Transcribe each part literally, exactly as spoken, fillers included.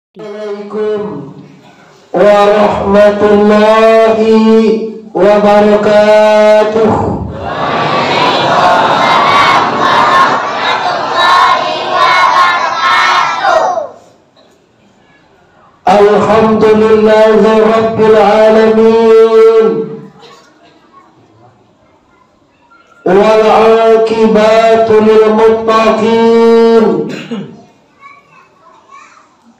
Assalamualaikum warahmatullahi wabarakatuh. Alhamdulillahi rabbil alamin. Wal aqibatu lil muttaqin.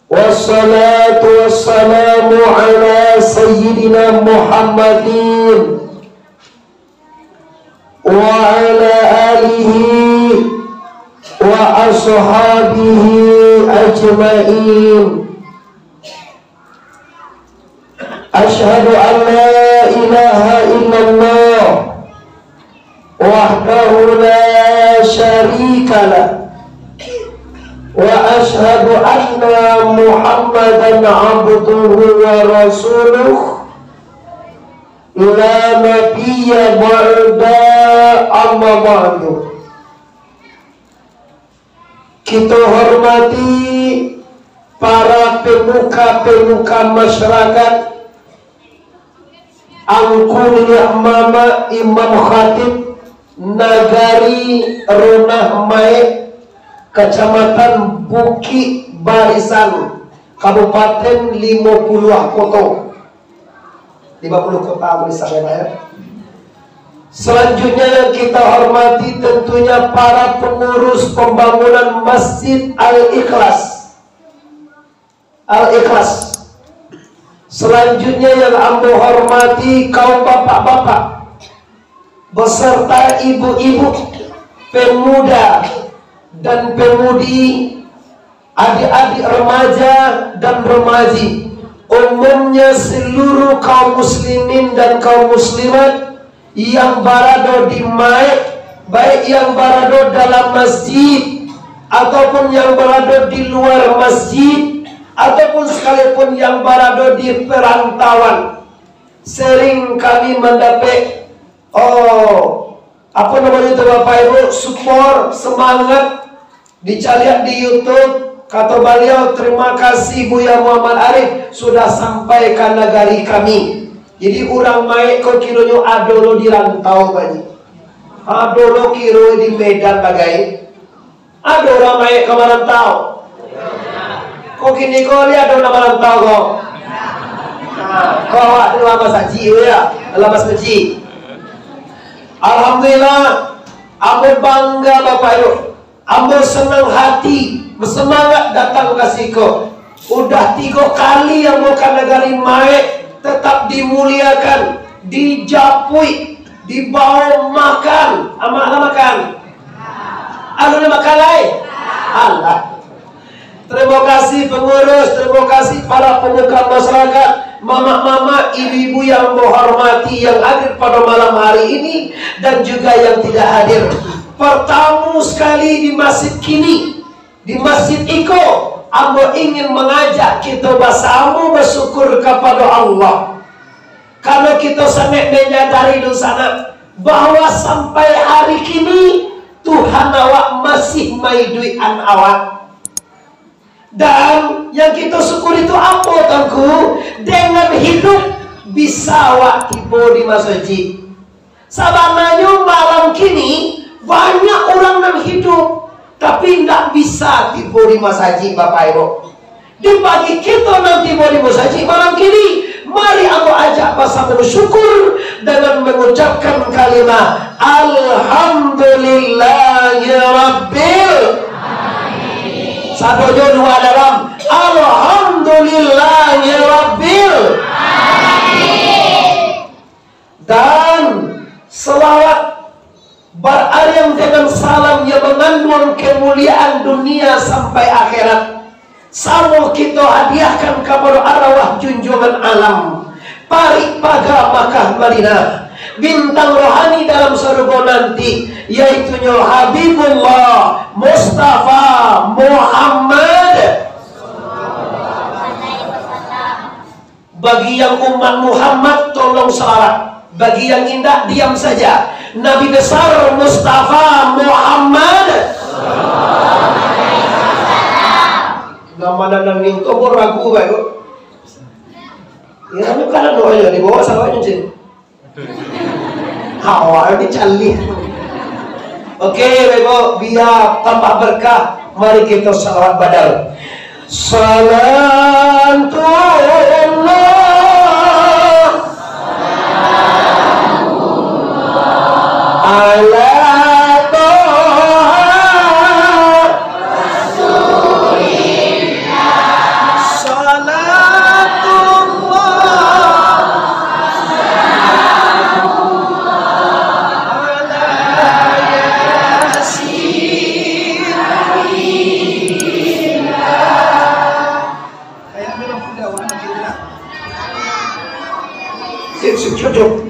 Wassalatu wassalamu ala sayyidina Muhammadin wa ala alihi wa ashabihi ajmain. Asyhadu an la ilaha illallah wahdahu la syarika lah. Wa asyhadu anna Muhammadan abduhu wa rasuluh. La nabiyya ba'da, amma ba'du. Kito hormati para pemuka-pemuka masyarakat, angku niniak mamak, imam khatib, Nagari Runah Maek, Kacamatan Bukik Barisan, Kabupaten Limo Puluah Koto. Lima puluh kota tulisannya, Pak, ya. Selanjutnya yang kita hormati tentunya para pengurus pembangunan Masjid Al-Ikhlas. Al-Ikhlas. Selanjutnya yang ambo hormati kaum bapak-bapak beserta ibu-ibu, pemuda dan pemudi, adik-adik remaja dan remaji, umumnya seluruh kaum muslimin dan kaum muslimat yang barado di Maek, baik yang barado dalam masjid, ataupun yang barado di luar masjid, ataupun sekalipun yang barado di perantauan. Sering kami mandapek, oh, apo namonyo tu, Bapak Ibu, support, semangat, dicaliak di YouTube, kato baliau, "Terima kasih Buya Muhammad Arif sudah sampai ka nagari kami." Jadi, urang Maek ko kironyo ado lo di rantau, Pak Ji. Ado lo kiro di Medan bagai. Ado urang Maek ka marantau. Ko kini ko lai ado nan marantau ko. Nah, ko awak tu lamas haji, ya. Lamas haji. Alhamdulillah, ambo bangga, Bapak Ibu. Ambo senang hati, bersemangat datang ka siko. Udah tigo kali ambo ka nagari Maek, tetap dimuliakan, dijapuik, dibawa makan. Amak lah makan. Alun makan lai? Alah. Terima kasih pengurus, terima kasih para pemuka masyarakat, mamak-mamak, ibu-ibu yang ambo hormati yang hadir pada malam hari ini dan juga yang tidak hadir. Pertama sekali di masjid kini, di masjid iko, ambo ingin mengajak kita bersama bersyukur kepada Allah. Karena kita sangat menyadari, dunsanak, bahwa sampai hari kini Tuhan awak masih maiduikan awak. Dan yang kita syukuri itu apa, Tuanku? Dengan hidup bisa awak tibo di masajik. Sabananyo malam kini banyak urang nan hidup, tapi indak bisa tibo di masajik, Bapak Ibu. Di pagi kito nan tibo di masajik malam kini, mari ambo ajak basamo bersyukur dengan mengucapkan kalimah, "Alhamdulillahirabbil." Sadonyo dua dalam, "Alhamdulillahirabbil." Dan selawat bariring dengan salam yang mengandung kemuliaan dunia sampai akhirat, samo kito hadiahkan kepada arwah junjungan alam, parik paga Makkah Madinah, bintang rohani dalam surga nanti, yaitunyo Habibullah Mustafa Muhammad. Bagi yang umat Muhammad, tolong salawat. Bagi yang indak, diam saja. Nabi besar Mustafa Muhammad. Mana nangin tu, ambo ragu bae tu. Ya, anu kan anu aja di bawah sawah nyo, cik. Awak ni calih. Oke, Bapak, biar tambah berkah, mari kita salawat badal. Salatu Allah ala Toha. Salatullah ala Yasin. Sip, sip, cukup.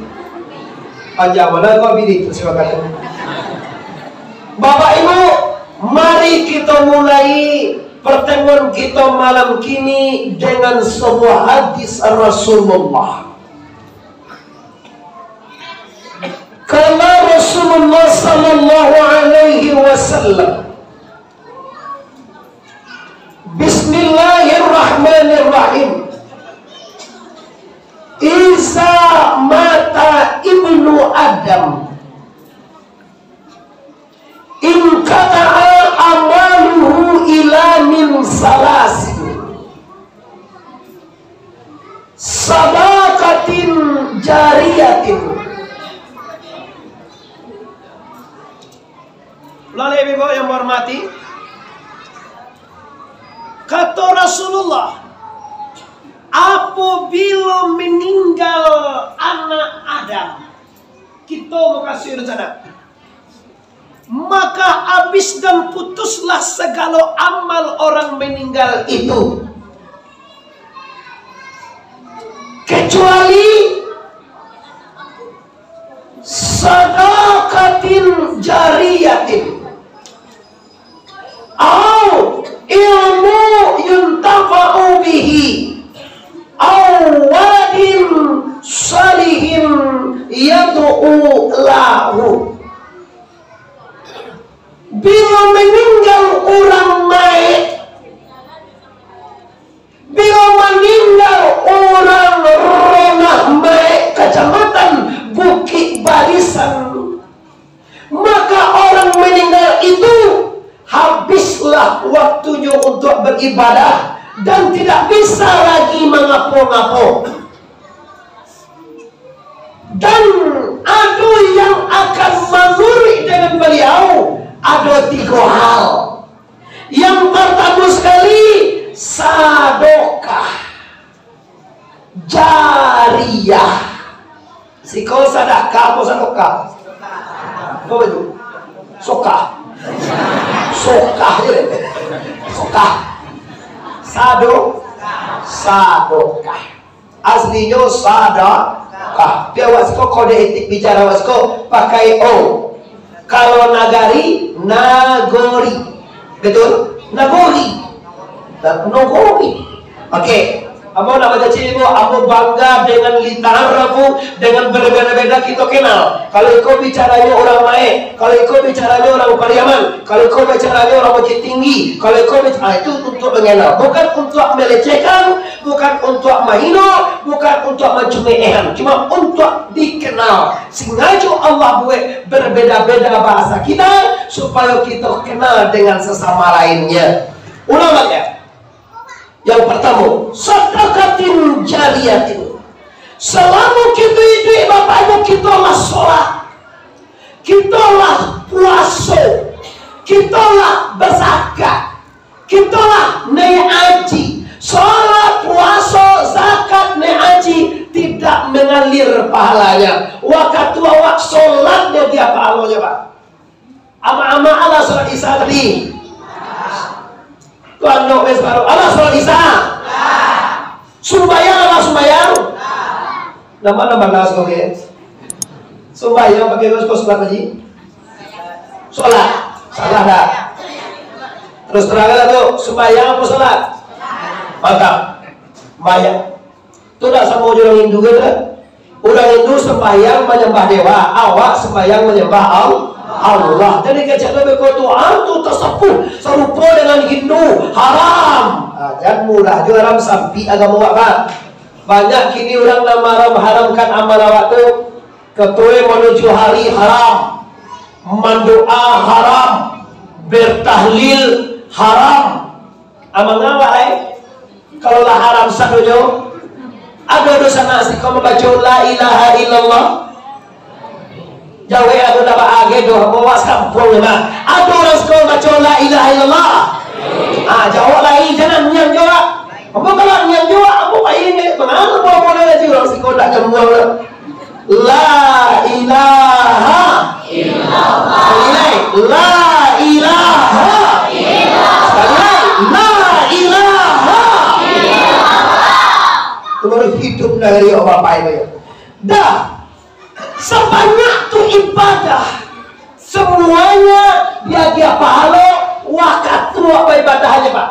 Panjang bana kau bini tu, silakan. Bapak Ibu, mari kita mulai pertemuan kita malam kini dengan sebuah hadis Rasulullah. Kala Rasulullah sallallahu alaihi wasallam, Bismillahirrahmanirrahim. Iza mata ibnu Adam, inqata'a amaluhu illa min salasin. Sadaqatin jariyatin. Ulang lagi, Bapak yang menghormati. Kata Rasulullah, apabila meninggal anak Adam, kita mukasuik rencana, maka habis dan putuslah segala amal orang meninggal itu, kecuali sadaqatin jariyatin, au ilmu yuntafa'u bihi, au waladin salihin yad'u lahu. Bila meninggal urang maik, bila maninggal urang Ronah Maik, Kacamatan Bukik Barisan, maka orang meninggal itu habislah waktunyo untuk beribadah dan tidak bisa lagi mangapo-ngapo. Dan ado yang akan manuruik dengan baliau, ado tigo hal. Yang partamo sakali, sadokah jariah. Siko sadakah apo sadokah? Apo itu? Sokah. Sokah je. Sokah. Sado-, sadokah. Aslinyo sadakah. Tapi awak siko kode etik bicara awak siko pakai o. Kalau nagari, nagori. Betul? Nagori. Na-, nagori. Oke. Ambo nak bacaci, Ibu, ambo bangga dengan lita'arafu, dengan berbeda-beda kita kenal. Kalau iko bicaranyo urang Maek, kalau iko bicaranyo urang Pariaman, kalau iko bicaranyo urang Bukittinggi, kalau iko bic-, ah, itu untuk mengenal. Bukan untuk melecehkan, bukan untuk mahino, bukan untuk mancumeh-ehan. Cuma untuk dikenal. Sengaja Allah buat berbeda-beda bahasa kita, supaya kita kenal dengan sesama lainnya. Ulang baliak. Yang pertama, sadaqatin jariyatin. Selama kita hidup, Bapak Ibu, kita lah sholat, kita lah puasa, kita lah berzakat, kita lah naik haji. Sholat, puasa, zakat, naik haji tidak mengalir pahalanya. Waktu awak sholat, dia, dia pahalanya, Pak. Amak-amak, alah sholat Isya tadi? Tuan Nok Wes Baru, alah sholat Isya? Sumbayang, alah sumbayang? Nama, nama, nama, oke. Sumbayang pakai kos, kos sholat tadi? Sholat. Salah dah. Terus terang lah tu, sumbayang apa sholat? Mantap. Sumbayang. Tu ndak samo jo urang Hindu kan? Urang Hindu sembahyang manyambah dewa, awak sembahyang manyambah Allah. Allah. Jadi kecek tu beko tu, ah, tu tasapuah sarupo dengan Hindu, haram. Ah, jan murah jo haram sampai agamo awak, kan? Banyak kini urang nan maharam-haramkan amal awak tu. Katuo manuju hari haram, mandoa haram, bertahlil haram. Amal awak lai, kalau lah haram sadonyo, ado dosa nak siko mambaco la ilaha illallah. Jawek ado dah baage doh, bawa sampuang mah. Ado urang siko mambaco la ilaha illallah. Ah, jawek lai, jangan niang jawek. Ambo kalau niang jawek, ambo pai ni, mangano ambo boleh lagi urang siko dah jamuang lah. La ilaha illallah. Sekali lai, la ilaha illallah. Sekali lai, la ilaha illallah. Tu baru hidup nagari Allah Bapak Ibu. Dah, sabanyak tu ibadah, semuanya diagiah pahalo, wakatu awak baibadah aja, Pak.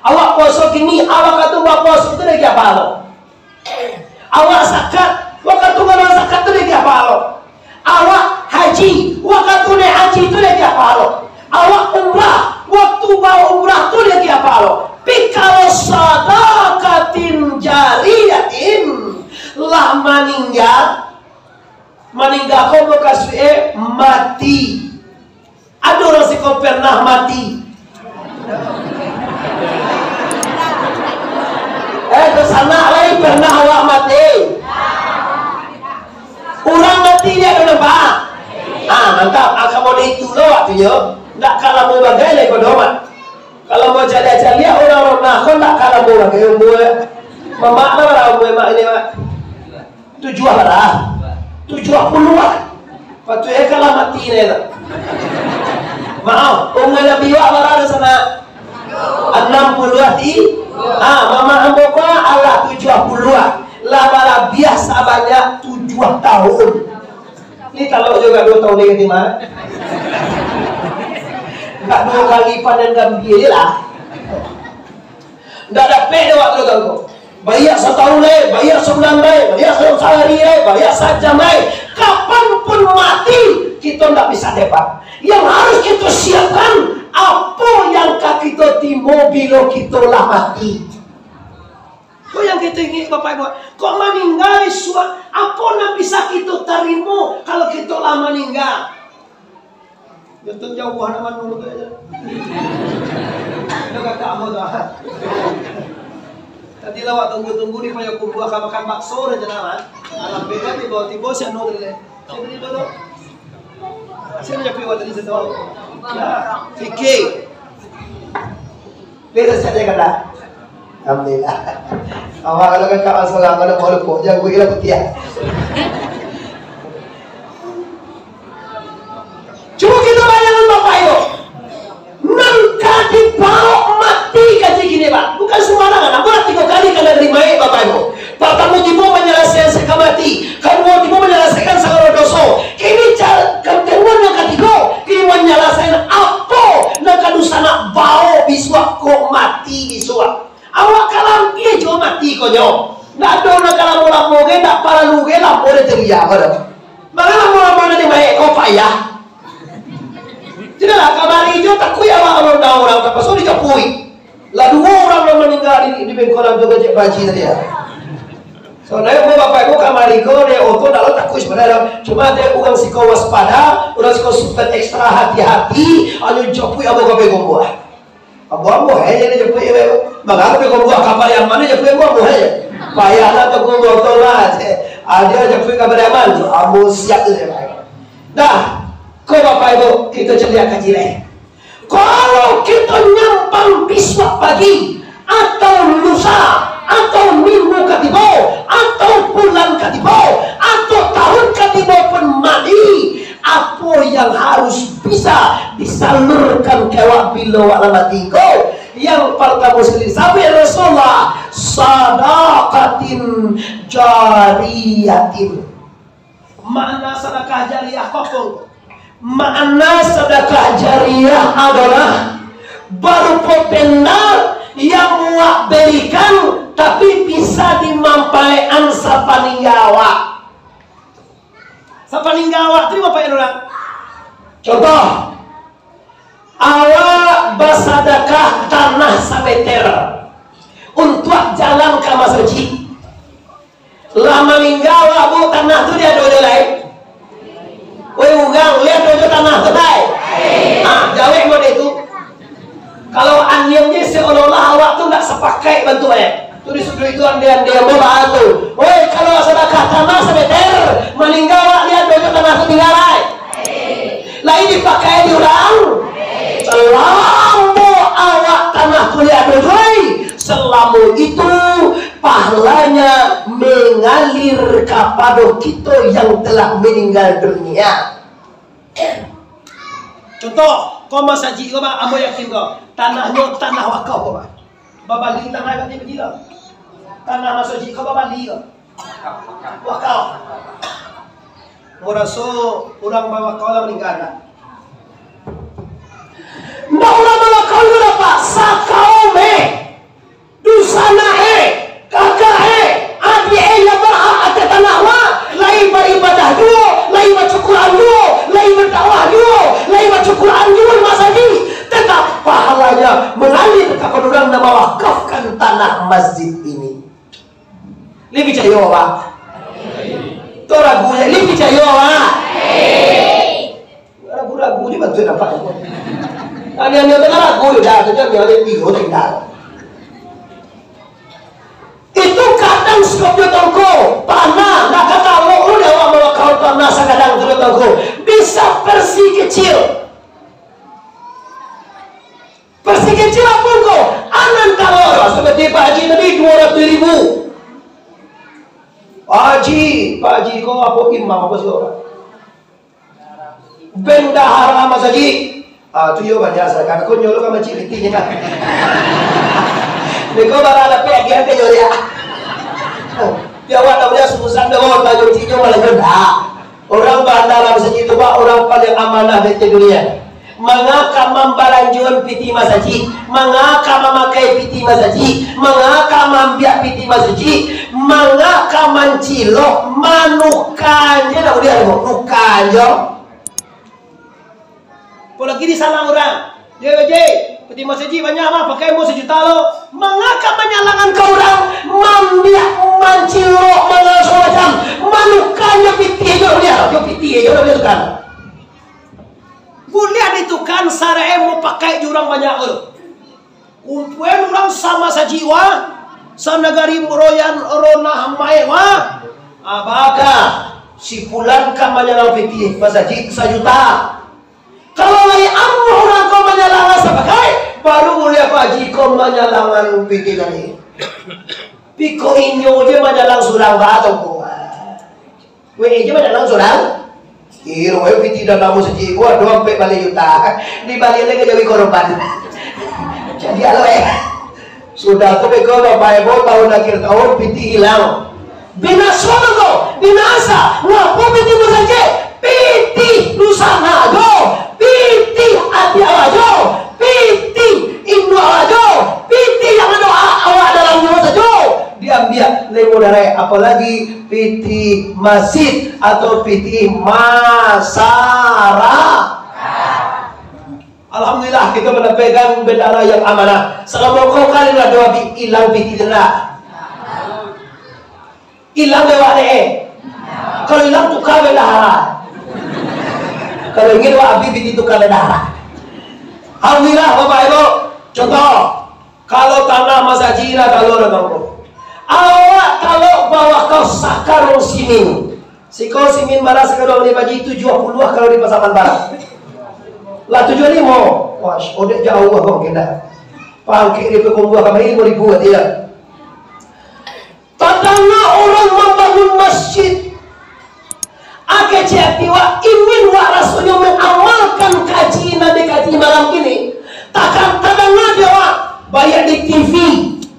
Awak puaso kini, awak wakatu bapuaso tu diagiah pahalo. Awak zakat, wakatu babayia zakat tu diagiah pahalo. Awak haji, wakatu naiak haji tu diagiah pahalo. Awak umrah, wakatu baumrah tu diagiah pahalo. Tapi kalau sadaqatin jariyatin, lah maningga, maningga ko mukasuiknyo mati. Ado urang siko pernah mati? Eh, dunsanak lai pernah awak mati? Urang mati ni ado nampak? Ah, mantap. Ah, kamu di itu lo waktunyo. Ndak ka lamo bagai lai ko doh, Mak. Kalau mau caliak-caliak urang ronah ko ndak ka lamo bagai umua. Mamak lah lah umua mak ini, Mak. Tujuah bara? Tujuah puluah. Patuik e kalah mati deh tu. Maaf, umua Nabi wak bara di sana? Anam puluah ti-, ah, mamak ambo ko alah tujuah puluah. Lah balabiah sabanyak tujuah tahun. Ni kalau juga dua tahun lagi, Mak. Enggak dua kali panen gambia je lah. Ndak dapek dek awak tu, tu. Baiak satahun lai, baiak sabulan lai, baiak sa-, sahari lai, baiak sajam lai. Kapan pun mati, kito ndak bisa dapek. Yang harus kito siapkan, apo yang ka kito timo bilo kito lah mati. Ko yang kito ingek, Bapak Ibu. Kok maningga isuak, apo nan bisa kito tarimo kalau kito lah maningga? Yo, tu jauah nak manu tu aja. Yo, kakak ambo tu, ah. Tadi lah awak tunggu-tunggu di Payokumbuah ka makan bakso dah jalan, ah. Alam beda ni, bawa tibo si Anu tadi, leh. Siapa ni dulu? Siapa yang pilih awak tadi situ? Ya, fikir. Beda saja kata. Alhamdulillah. Awak kalau kakak masuk lah, kalau mau lupa, jangan gue kira putiah. Cubo kito bayangkan, Bapak Ibu. Nan ka dibaok mati kaji kini, Pak. Bukan sembarangan. Ambo lah tigo kali ka nagari mayik, Bapak Ibu. Partamo tibo manyalasaikan saka mati. Kaduo tibo manyalasaikan sagalo doso. Kini ca-, kantengan yang katigo, kini manyalasaikan apo nan ka dunsanak baok bisuak kok mati bisuak. Awak ka lampia juo mati ko nyo. Ndak ado nan ka lamo-lamo ge, ndak paralu ge lamo dek tiriak ko doh. Manga lamo-lamo nan di mayik ko payah. Sudahlah, kamari jo takuik awak, kalau dah urang tapaso dijapuik. Lah duo urang nan maningga di, di bengkolan tu, kecek baji tadi, ya. So, naik ko bapak ibu kamari ko, dek oto dak lo takuik sabananyo. Cuma dek urang siko waspada, urang siko super extra hati-hati, anu japuik ambo ka Payokumbuah. Ambo-ambo he, jadi japuik ambo. Mangapa Payokumbuah kapal Yaman ni japuik ambo-ambo he? Payahlah Payokumbuah tu lah. Ada japuik kapal Yaman tu, ambo siap tu. Dah, ko bapak ibu, kito caliak kaji lai. Kalau kito nyampang bisuak pagi, atau lusa, atau minggu ka tibo, atau bulan ka tibo, atau tahun ka tibo pun mati, apo yang harus bisa disalurkan ka awak bilo awak lah mati ko? Yang partamo sakali, sabab Rasulullah, sadaqatin jariyatin. Makna sadakah jariah ko apo? Makna sadakah jariah adolah barupo benda yang awak barikan, tapi bisa dimampaikan sapaningga awak. Sapaningga awak tu dimampaikan urang. Contoh, awak basadakah tanah sameter untuak jalan ka masajik. Lah maningga awak, Bu, tanah tu diado jo lai? Woi urang, lai ado jo tanah tu lai? Ah, jawek model tu. Kalau aniang je seolah-olah awak tu ndak sapakaik bantuak, eh. Tu di suduik tu andai-andai ambo baa tu. Woi, kalau sadakah tanah sameter, maningga awak, lai ado jo tanah tu tingga lai? Lai dipakai di urang? Salamo awak tanah tu lai ado, lai, salamo itu pahalanya mangalir kapado kito yang telah maningga dunia. Contoh, ko masajik ko, Pak, ambo yakin ko, tanahnyo tanah wakaf ko, Pak. Babali tanah ko, Pak, tanah masajik ko babali ko. Wakaf. Ambo raso urang bawakaf lah maningga dah. Ndak urang bawakaf tu, Pak, sakaum, eh. Dunsanak e, kakak e, adiak e, yang barhak ateh tanah wa, lai baribadah juo, lai bacukuran juo, lai badakwah juo, lai bacukuran juo di masajik, tetap pahalanya mangalir kapado urang nan mawakafkan tanah masjid ini. Lai picayo, Pak? Tu ragu, lai picayo, Pak? Ragu-ragu je bantuak dapat. Aniang-aniang tengah ragu je dah, tu jan aniang-aniang tigo tinggal. Itu kadang siko jo tongko, panah, nak kata Allah, lu dah awak mawakau panah sakadang tu jo tongko. Bisa persi kecil. Persi kecil apo ko? Anan talor, seperti Pak Haji tadi, dua ratus ribu. Pak Haji, Pak Haji ko apo imam apo siko? Bendahara masajik. Ah, tu yo banyak sakan. Ko nyolo ka masajik pitih je kan. Deko bara dapek agihan ka nyolo ya. Di awak tak boleh sungguh sanda, oh, tanyo tinyo malah nyo dak. Urang bendahara masajik tu, Pak, urang paling amanah di dunia. Manga ka mambalanjoan pitih masajik, manga ka mamakai pitih masajik, manga ka maambiak pitih masajik, manga ka mancilok, manuka je dak buliah, nuka je. Apolagi disalang urang. Yo, yo, Ji, pitih masajik banyak mah, pakai ambo sajuta lo. Manga ka manyalangan ka urang, maambiak, mancilok, manga sagalo macam, manuka je pitih je dak buliah, jo pitih je dak buliah tuka. Buliah dituka, sarae mapakai jo urang banyak tu. Kumpuan urang samasajik wa, sanagari royan ronah maeh wa. Abaka, si pulan ka manyalang pitih masajik sajuta. Kalau lai amuah urang ko manyalang sapakai, baru buliah Pak Haji ko manyalangan pitih tadi. Piko inyo je manyalang surang ba tongko. Weh, je banyak langsung, dah. Kiro, weh, pitih dalam masajik, wah, dua ampek baleh juta. Dibali lai ka jawi korban. Jadi, alo, eh. Sudah tu, beko, Bapak Ibu, tahun akhir tahun, pitih hilang. Binaso tu, binasa. Ngapo pitih masajik? Pitih dunsanak tu. Pitih ati awak tu. Pitih induak awak tu. Pitih yang ado a-, awak dalam nyo sajo. Diambiak lai mudarat, apolagi pitih masjid atau pitih masyarakat. Alhamdulillah, kita mendapatkan bendahara yang amanah. Salamo ko kali lah doa bi-, ilang pitih tu lah. Ilang lewat dek, eh. Kalau ilang, tuka bendahara. Kalau ingin awak abih pitih, tuka bendahara. Alhamdulillah, Bapak Ibu. Contoh, Kalau tanah masajik lah, kalau urang kampung. Awak kalau bawakaf sakarung simin. Siko simin bara sakarung ni bagi tujuah puluah kalau di Pasaman Barat. Lah tujuah limo. Wah, odek jauah bang kena. Pangkek di Pekumbuah kamari limo ribu aja. Tadanga urang mambangun masjid. Kecek ati wak, ingin wak rasonyo mengamalkan kaji nan dikaji malam kini. Takah tadanga dek wak, baiak di T V,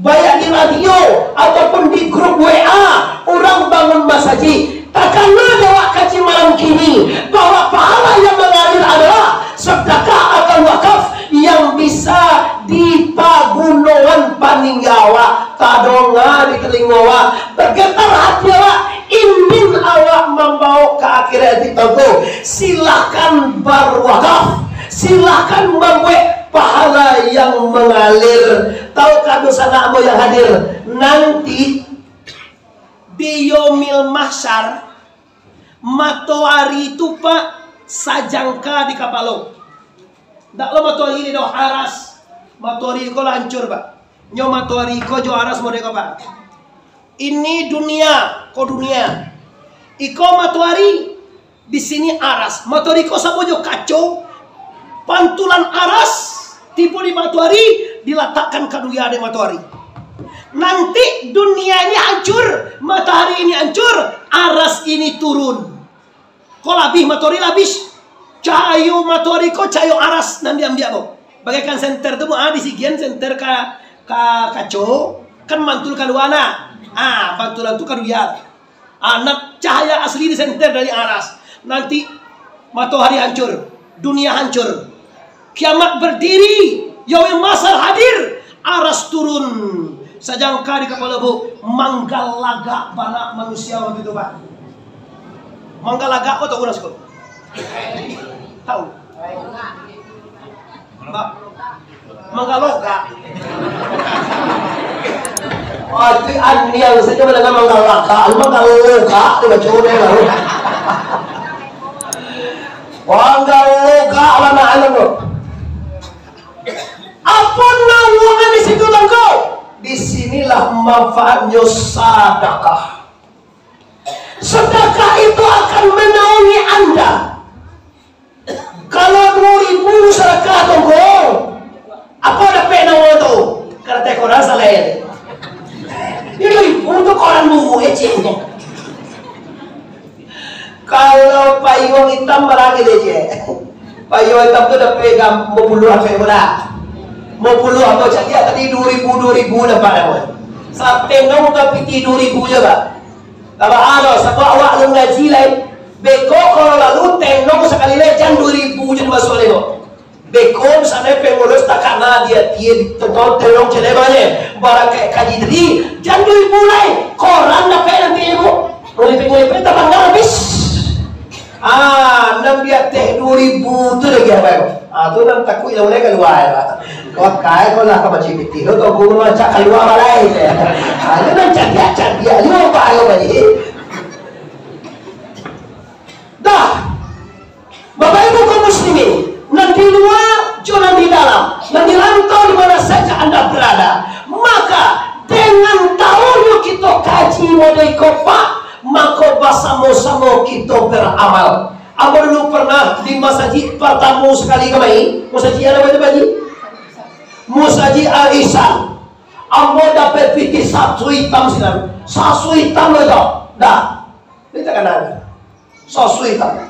baiak di radio, ataupun di grup W A, urang bangun masajik. Takana dek wak kaji malam kini, bahwa pahala yang mangalir adalah sedekah atau wakaf yang bisa dipagunoan paningga awak. Tadonga di talingo awak, bagetar hati awak, indin awak mambaok ka akhirat di tongko. Silahkan berwakaf, silahkan mambuek pahala yang mangalir. Tahukah dunsanak ambo yang hadir, nanti di Yaumil Mahsyar, matoari tu, Pak, sajangka di kapalo. Ndak lo matoari di doh aras. Matoari ko lah hancur, Pak. Nyo matoari ko jo aras model ko, Pak. Ini dunia, ko dunia. Iko matoari, di sini aras. Matoari ko samo jo kaco. Pantulan aras tibo di matoari, dilatakkan ka dunia dek matoari. Nanti dunia ini hancur, matahari ini hancur, aras ini turun. Ko labih, matoari labih. Cahayo matoari ko cahayo aras nan diambiak ko. Bagaikan senter tu, ah, di sigian senter ka, ka kaco, kan mantul kalua nah. Ah, pantulan tu ka dunia. Ah, nan cahaya asli di senter dari aras. Nanti matoari hancur, dunia hancur. Kiamat berdiri, Yaumil Mahsyar hadir, aras turun. Sajangka di kapalo, Bu, manggalagak bana manusia waktu itu, Pak. Manggalagak ko tahu urang siko? Tahu? Pak, manggalogak. Wah, itu aneh, sajo mandanga manggalagak, manggalogak, tu baco deh lah. Manggalogak bana alam tu. Apo nan di situ, Tangko? Di sinilah manfaatnyo sadakah. Sadakah itu akan manaungi Anda. Kalau duo ribu sadakah, Tangko, apo dapek naungan tu? Karate koran salah. Duo ribu tu koran buruak, eceknyo. Kalau payuang itam barang kecek. Payuang itam tu dapek gam-, bapuluah dapek bola. Bapuluah ambo caliak tadi duo ribu, duo ribu dapek ambo. Satendong ka pitih duo ribu je, Pak. Kalau ado, sabab awak alun ngaji lai. Beko kalau lalu tendong sakali lai jan duo ribu je masuak lai, Pak. Beko misalnyo pengurus takana di ati, di tengkau terong celebanye, barangkek kaji tadi, jan duo ribu lai, koran dapek nanti, Bu. Ngelipik-ngelipik tabangga habis. Ah, nan di ateh duo ribu tu lagi apo? Ah, tu nan takuik lah mulai kalua, Pak. Wakai ko lah ka macam pitih tu, kau guru macam kalua balai je. Ah, tu nan cadiak-cadiak, limo bayo, Pak Haji. Dah. Bapak Ibu kaum muslimin, nan di lua jo nan di dalam, nan di rantau di mana saja Anda berada, maka dengan tahunyo kito kaji model iko, Pak, mako basamo-samo kito beramal. Ambo dulu pernah di masajik partamo sakali kamari, masajik ado baju-baju, masajik Al-Ihsan. Ambo dapek pitih saso itam sinan, saso itam lo itu, dah, ini takana. Sasuai tak?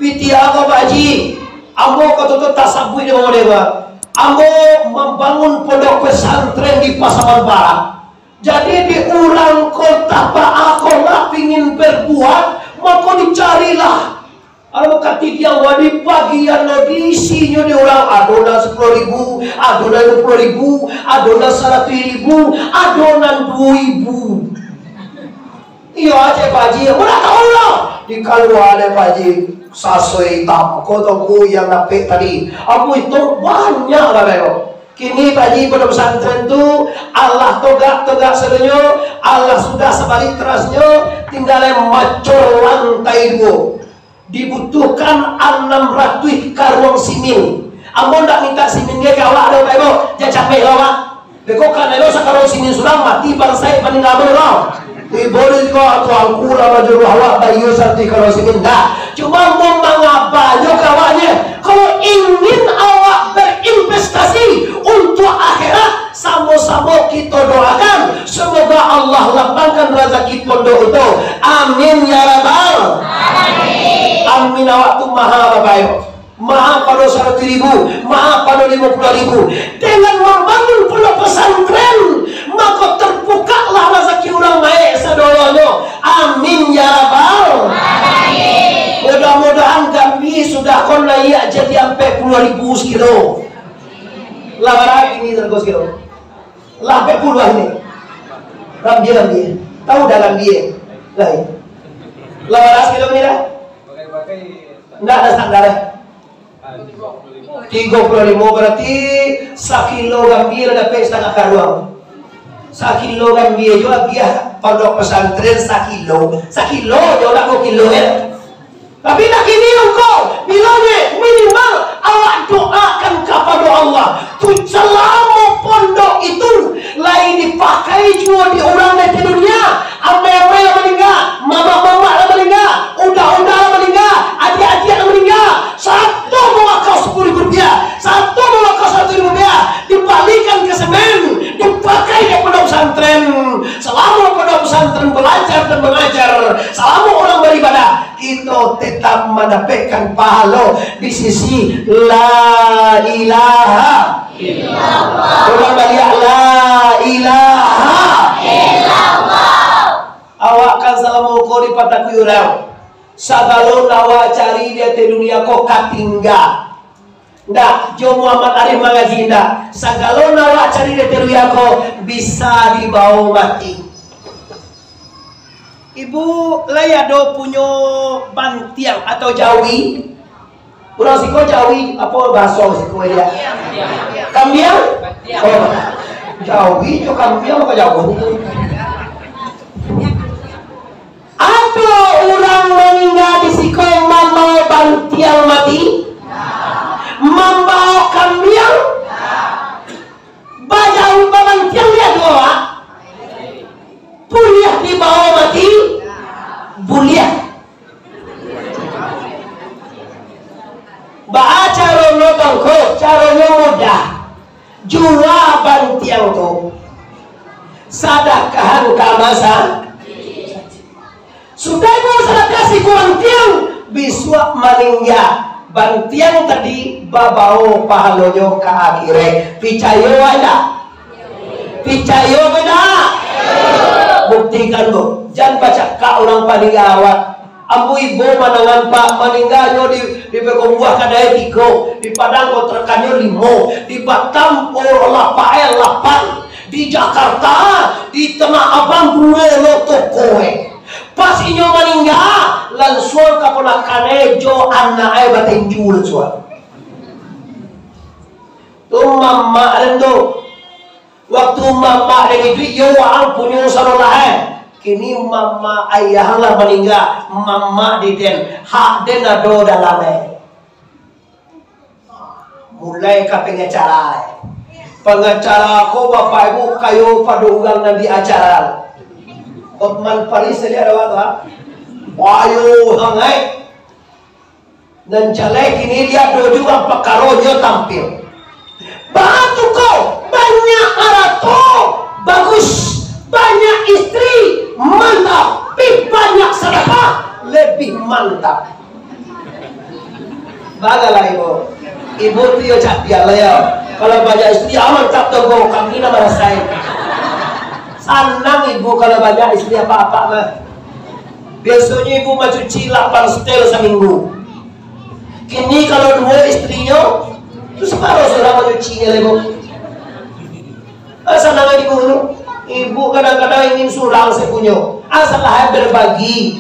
Pitih ko, Pak Haji. Ambo ko tu tasabuik di bawah dewa. Ambo mambangun pondok pesantren di Pasaman Barat. Jadi, di urang kota Baa ko lah pingin berbuat, mako dicarilah. Anu, katidiang wadi bagian lo diisinyo di urang, ado nan sapuluah ribu, ado nan duo puluah ribu, ado nan saratuih ribu, ado nan duo ribu. Iyo, Aceh Pak Haji, ambo ndak tahu lah. Dikalua dek Pak Haji, sasuai tak ko toko yang napek tadi. Ambo itu banyak lah, Bebo. Kini Pak Haji pondok pesantren tu, alah togak-togak sadonyo, alah sudah sabalik terasnyo, tinggal lai macor lantai duo. Dibutuhkan anam ratuih karuang simin. Ambo ndak minta simin ge ka awak doh, Pak Ibu. Jan capek lo, Pak. Beko ka nelo sakaruang simin surang, mati bansaik paningga ambo lo. Tibo di ko, Tuanku lah manjuluah awak bayu saratuih karuang simin. Dah. Cuma ambo mangabanyo ka awaknyo. Kalau ingin awak berinvestasi untuk akhirat, Samo-samo kito doakan, semoga Allah lapangkan razaki pondok itu. Amin ya rabbal. Amin. Amin awak tu maha, Bapak Ibu. Maha pado saratus ribu, maha pado limo puluah ribu. Dengan mambangun pondok pesantren, mako terbukaklah razaki urang naik sadonyo. Amin ya rabbal. Amin. Mudah-mudahan Gambia sudah ko naik jadi ampek puluah ribu sekilo. Lah bara kini hargo sekilo? Lah ampek puluah ni. Gambia, Gambia. Tahu dah Gambia? Lah, iyo. Lah bara sekilo ni dah? Bagai-bagai. Ndak ado standar, eh? Tigo puluah limo, berarti sakilo gambia lah dapek satangah karuang. Sakilo gambia jo agiah pondok pesantren sakilo. Sakilo jo, ndak duo kilo, ya. Tapi nak kini ko, bilo nyo minimal awak doakan kapado Allah. Tu salamo pondok itu lai dipakai juo di urang di dunia. Amai-amai lah maningga, mamak-mamak lah maningga, uda-uda lah maningga, adiak-adiak lah maningga. Sato mawakau sapuluah ribu rupiah, sato mawakau saratuih ribu rupiah, dibalikan ka semen, dipakai di pondok pesantren. Salamo pondok pesantren belajar dan mengajar, salamo urang beribadah, kito tetap mandapekkan pahalo di sisi la ilaha illallah. Ulang baliak, la ilaha illallah. Awak kan salamo ko dipatakui urang. Sagalo nan awak cari di ateh dunia ko ka tingga. Ndak, jo Muhammad Arif mangaji ndak. Sagalo nan awak cari di ateh dunia ko bisa dibawo mati. Ibu lai ado punyo bantiang atau jawi? Urang siko jawi, apo bahaso siko dia? Kambiang? Oh, jawi jo kambiang apo jauah tu? Ado urang maningga di siko mambawo bantiang mati? Mambawo kambiang? Bajawi babantiang dia tu, Pak? Buliah dibawo mati? Buliah. Baa caronyo, Tuangku? Caronyo mudah. Jua bantiang tu, sadakahan ka masa. Sudah ibu sadakah siko bantiang, bisuak maningga, bantiang tadi babawo pahalonyo ka akhirat. Picayo indak? Picayo indak? Buktikan tu. Jan bacakak urang paningga awak. Ambo ibo manangan, Pak, maningganyo di, di Payakumbuah kadai tigo, di Padang kontrakannyo limo, di Batam, oh, lapak, eh, lapan, di Jakarta, di Tanah Abang, duo lo toko, eh. Pas inyo maningga, lansuang kaponakan e jo anak e batinju lansuang. Tu mamak den tu. Waktu mamak den iduik, yo waang punyo sarolah e. Kini mamak ayah lah maningga, mamak di den, hak den ado dalam e. Mulai ka pangacara e. Pangacara ko, Bapak Ibu, kayo pado urang nan di acara. Hotman Paris tadi ado awak tu, ha? Bayo sangaik. Nan jaleh kini dia ado juo pakaronyo tampil. Baa tu ko, banyak arato, bagus, banyak istri, mantap, pi banyak sadakah, lebih mantap. Bagalah ibu. Ibu tu yo cadiak lah yo. Kalau banyak istri, ah, mantap tu, Bu. Kami lah marasai. Sanang ibu kalau banyak istri apak-apak mah. Biasonyo ibu mancuci lapan setel saminggu. Kini kalau duo istrinyo, tu saparo surang mancucinyo lai, Bu. Ah, sanang ibu tu. Ibu kadang-kadang ingin surang sapunyo. Asalah berbagi.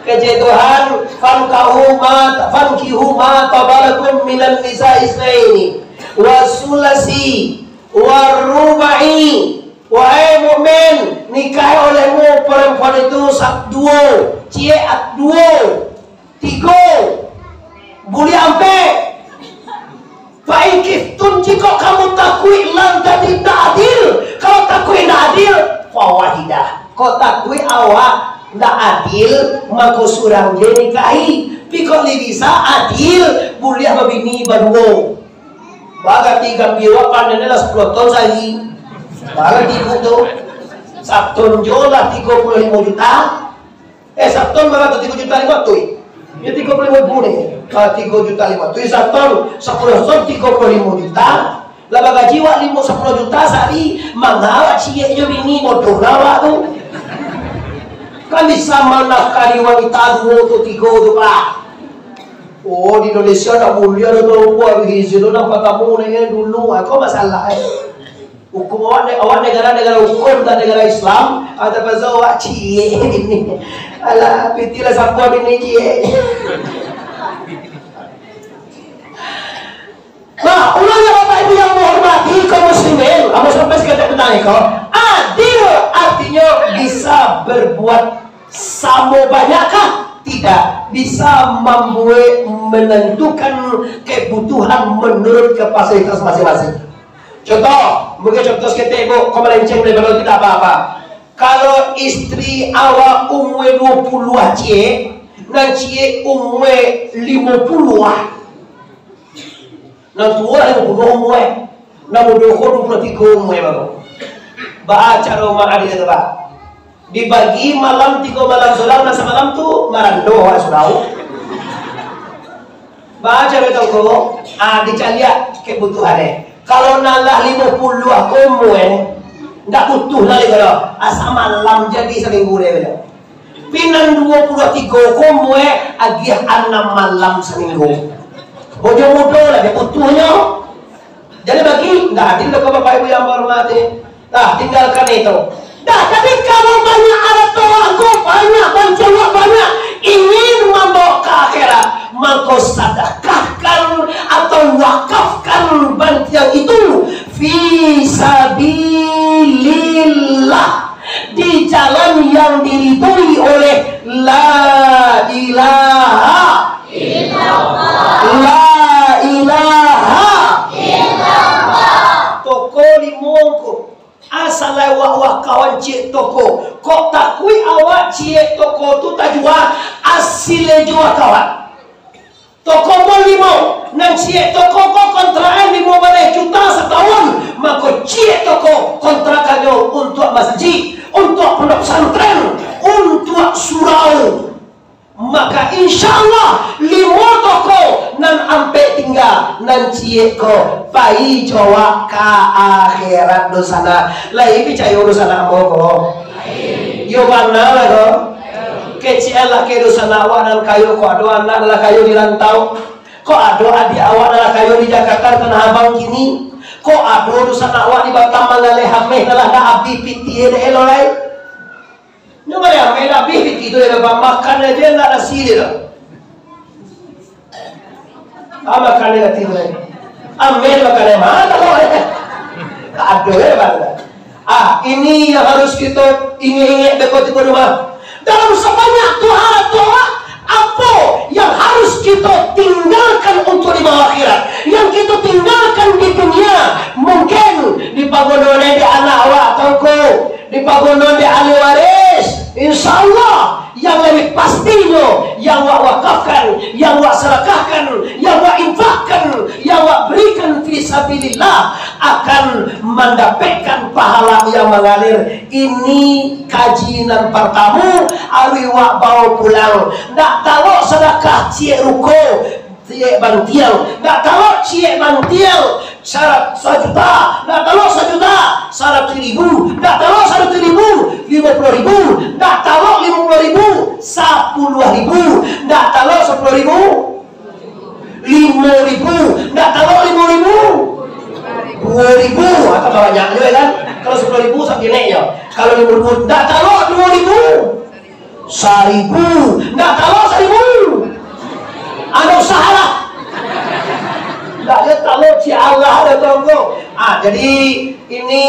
Kecek Tuhan, "Fankahu ma, fankihu ma taba lakum minan nisa'i isnaini, wa sulasi, wa ruba'i." Wahai mukmin, nikahi olehmu perempuan itu sa-, duo, ciek at-, duo. Tigo, buliah ampek. Fa in khiftum, jikok kamu takuik lan tadi indak adil, kalau takuik indak adil, fa wahidah. Kok takuik awak indak adil, mako surang je nikahi. Pi kok lai bisa adil, buliah babini baduo. Bagati gambia wak panen lah sapuluah ton sahari. Bagati ibu tu. Saton jo lah tigo puluah limo juta. Eh, saton bara tu tigo juta limo ratus. Yo tigo puluah limo ribu ni. Kalau tigo juta limo ratus saton, sapuluah ton tigo puluah limo juta. Lah bagaji wak limo sapuluah juta sahari, manga awak ciek jo bini bodoh lah awak tu. Kan bisa manafkahi wanita duo tu, tigo tu, Pak. Oh, di Indonesia tak boleh ada tahu buat izin tu, nampak tamu ni dulu. Ah, kau masalah, eh. Hukum awak ne-, awak negara-negara hukum, tak negara Islam, ah, tapaso awak ciek bini. Alah, piti lah sabuah bini ciek. Nah, ulang ya Bapak Ibu yang menghormati kaum muslimin, ambo sampai saketek tentang iko. Adil artinyo bisa berbuat samo banyakkah? Tidak. Bisa mambuek, menentukan kebutuhan menurut kapasitas masing-masing. Contoh, mungkin contoh saketek, Bu, kau melenceng daripado tu, tak apa-apa. Kalau istri awak umua duo puluah ciek, nan ciek umua limo puluah. Nan tuo lah limo puluah umua, eh. Nan mudo ko duo puluah tigo umua baru. Baa caro maadil tu, Pak? Dibagi malam tigo malam, surang nan samalam tu marando, wak surau. Baa caro tu ko? Ah, dicaliak kebutuhan, eh. Kalau nan lah limo puluah ko umua, eh, ndak butuh lai ko doh. Asa malam jadi saminggu deh, beda. Pi nan duo puluah tigo ko umua, eh, agiah anam malam saminggu. Bojo mudo lah dia butuhnyo. Jadi bagi, ndak adil doh ko Bapak Ibu yang bahormati. Nah, tinggalkan itu. Dah, tapi kalau banyak arato angku, banyak bantuan banyak, ingin mambawa ka akhirat, mangko sadakahkan atau wakafkan bantiang itu fi sabilillah, di jalan yang diridhoi oleh la ilaha illallah. La ilaha illallah. Toko limo ko. Asa lai awak wakawan ciek toko. Kok takuik awak ciek toko tu tajua, asilnyo jua kawan. Toko mall limo, nan ciek toko ko kontrakan limo baleh juta satahun, mako ciek toko kontrakannyo untuak masjid, untuak pondok pesantren, untuak surau. Maka insya Allah limo toko nan ampek tingga, nan ciek ko pai jo awak ka akhirat dunsanak. Lai picayo dunsanak ambo ko? Iyo bana lah ko. Kecek lah ke dunsanak awak nan kayo ko, ado anak nan lah kayo di rantau. Ko ado adiak awak nan lah kayo di Jakarta, Tanah Abang kini. Ko ado dunsanak awak di Batam manggaleh ameh nan lah ndak abih pitih dek elok lai. Nyo bari ameh ndak abih pitih tu, dek makan aja ndak nasi dek tu. Ah, makan dek hati tu, eh. Ameh makan dek mano tu, eh? Aduh, eh, bang. Ah, ini yang harus kito ingek-ingek beko tibo rumah. Dalam sabanyak tu harato, apo yang harus kito tinggalkan untuk dibawa akhirat? Yang kito tinggalkan di dunia, mungkin dipaguno dek anak awak, tongko. Dipaguno dek ahli waris, insya Allah, yang labiah pastinyo, yang wak wakafkan, yang wak sadakahkan, yang wak infakkan, yang wak barikan fi sabilillah, akan mandapekkan pahala yang mangalir. Ini kaji nan partamo, ari wak bawa pulang. Ndak talok sadakah ciek ruko, ciek bantiang, ndak talok ciek bantiang, sara-, sajuta, ndak talok sajuta, saratuih ribu, ndak talok saratuih ribu, limo puluah ribu, ndak talok limo puluah ribu, sapuluah ribu, ndak talok sapuluah ribu, limo ribu, ndak talok limo ribu, duo ribu, atau banyak juo kan? Kalau sapuluah ribu sakineknyo, kalau limo ribu, ndak talok duo ribu. Saribu. Ndak talok saribu. Ado usaha lah. Ndak ado talok, si Allah ado tonggo. Ah, jadi ini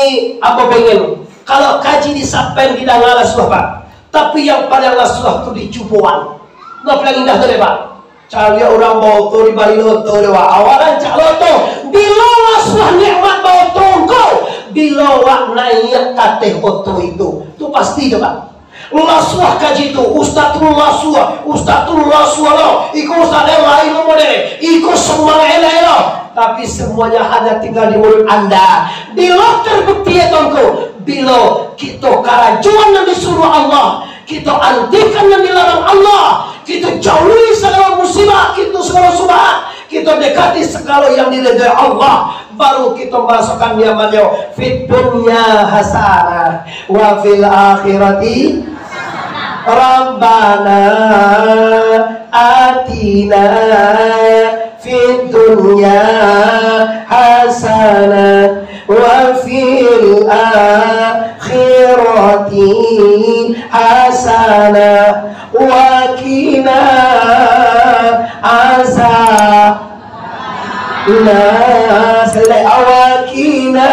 ambo pengen, kalau kaji disampaikan didanga lah suah, Pak. Tapi yang paling lah suah tu dicuboan. Nah, paling indah tu deh, Pak. Caliak urang baoto, dibali oto dek awak. Awak rancak lo oto. Bilo lah suah nikmat baoto ko? Bilo awak naiak ka ateh oto itu. Tu pasti tu, Pak. Lah suah kaji tu, ustaz tu lah suah, ustaz tu lah suah lo. Iko ustaz lain, lain lo model. Iko semangat elok-elok. Tapi semuanya hanya tinggal di mulut anda. Bilo terbukti ya, Tuanku? Bilo kito karajoan nan disuruah Allah, kito antikan nan dilarang Allah, kito jauhi sagalo musibah, kito sagalo subhat, kito dekati sagalo yang diridai Allah, baru kito marasokan nyamanyo. Fid dunya hasanah, wa fil akhirati Rabbana atina fid dunya hasanah wa fil Nah, selek awak kina.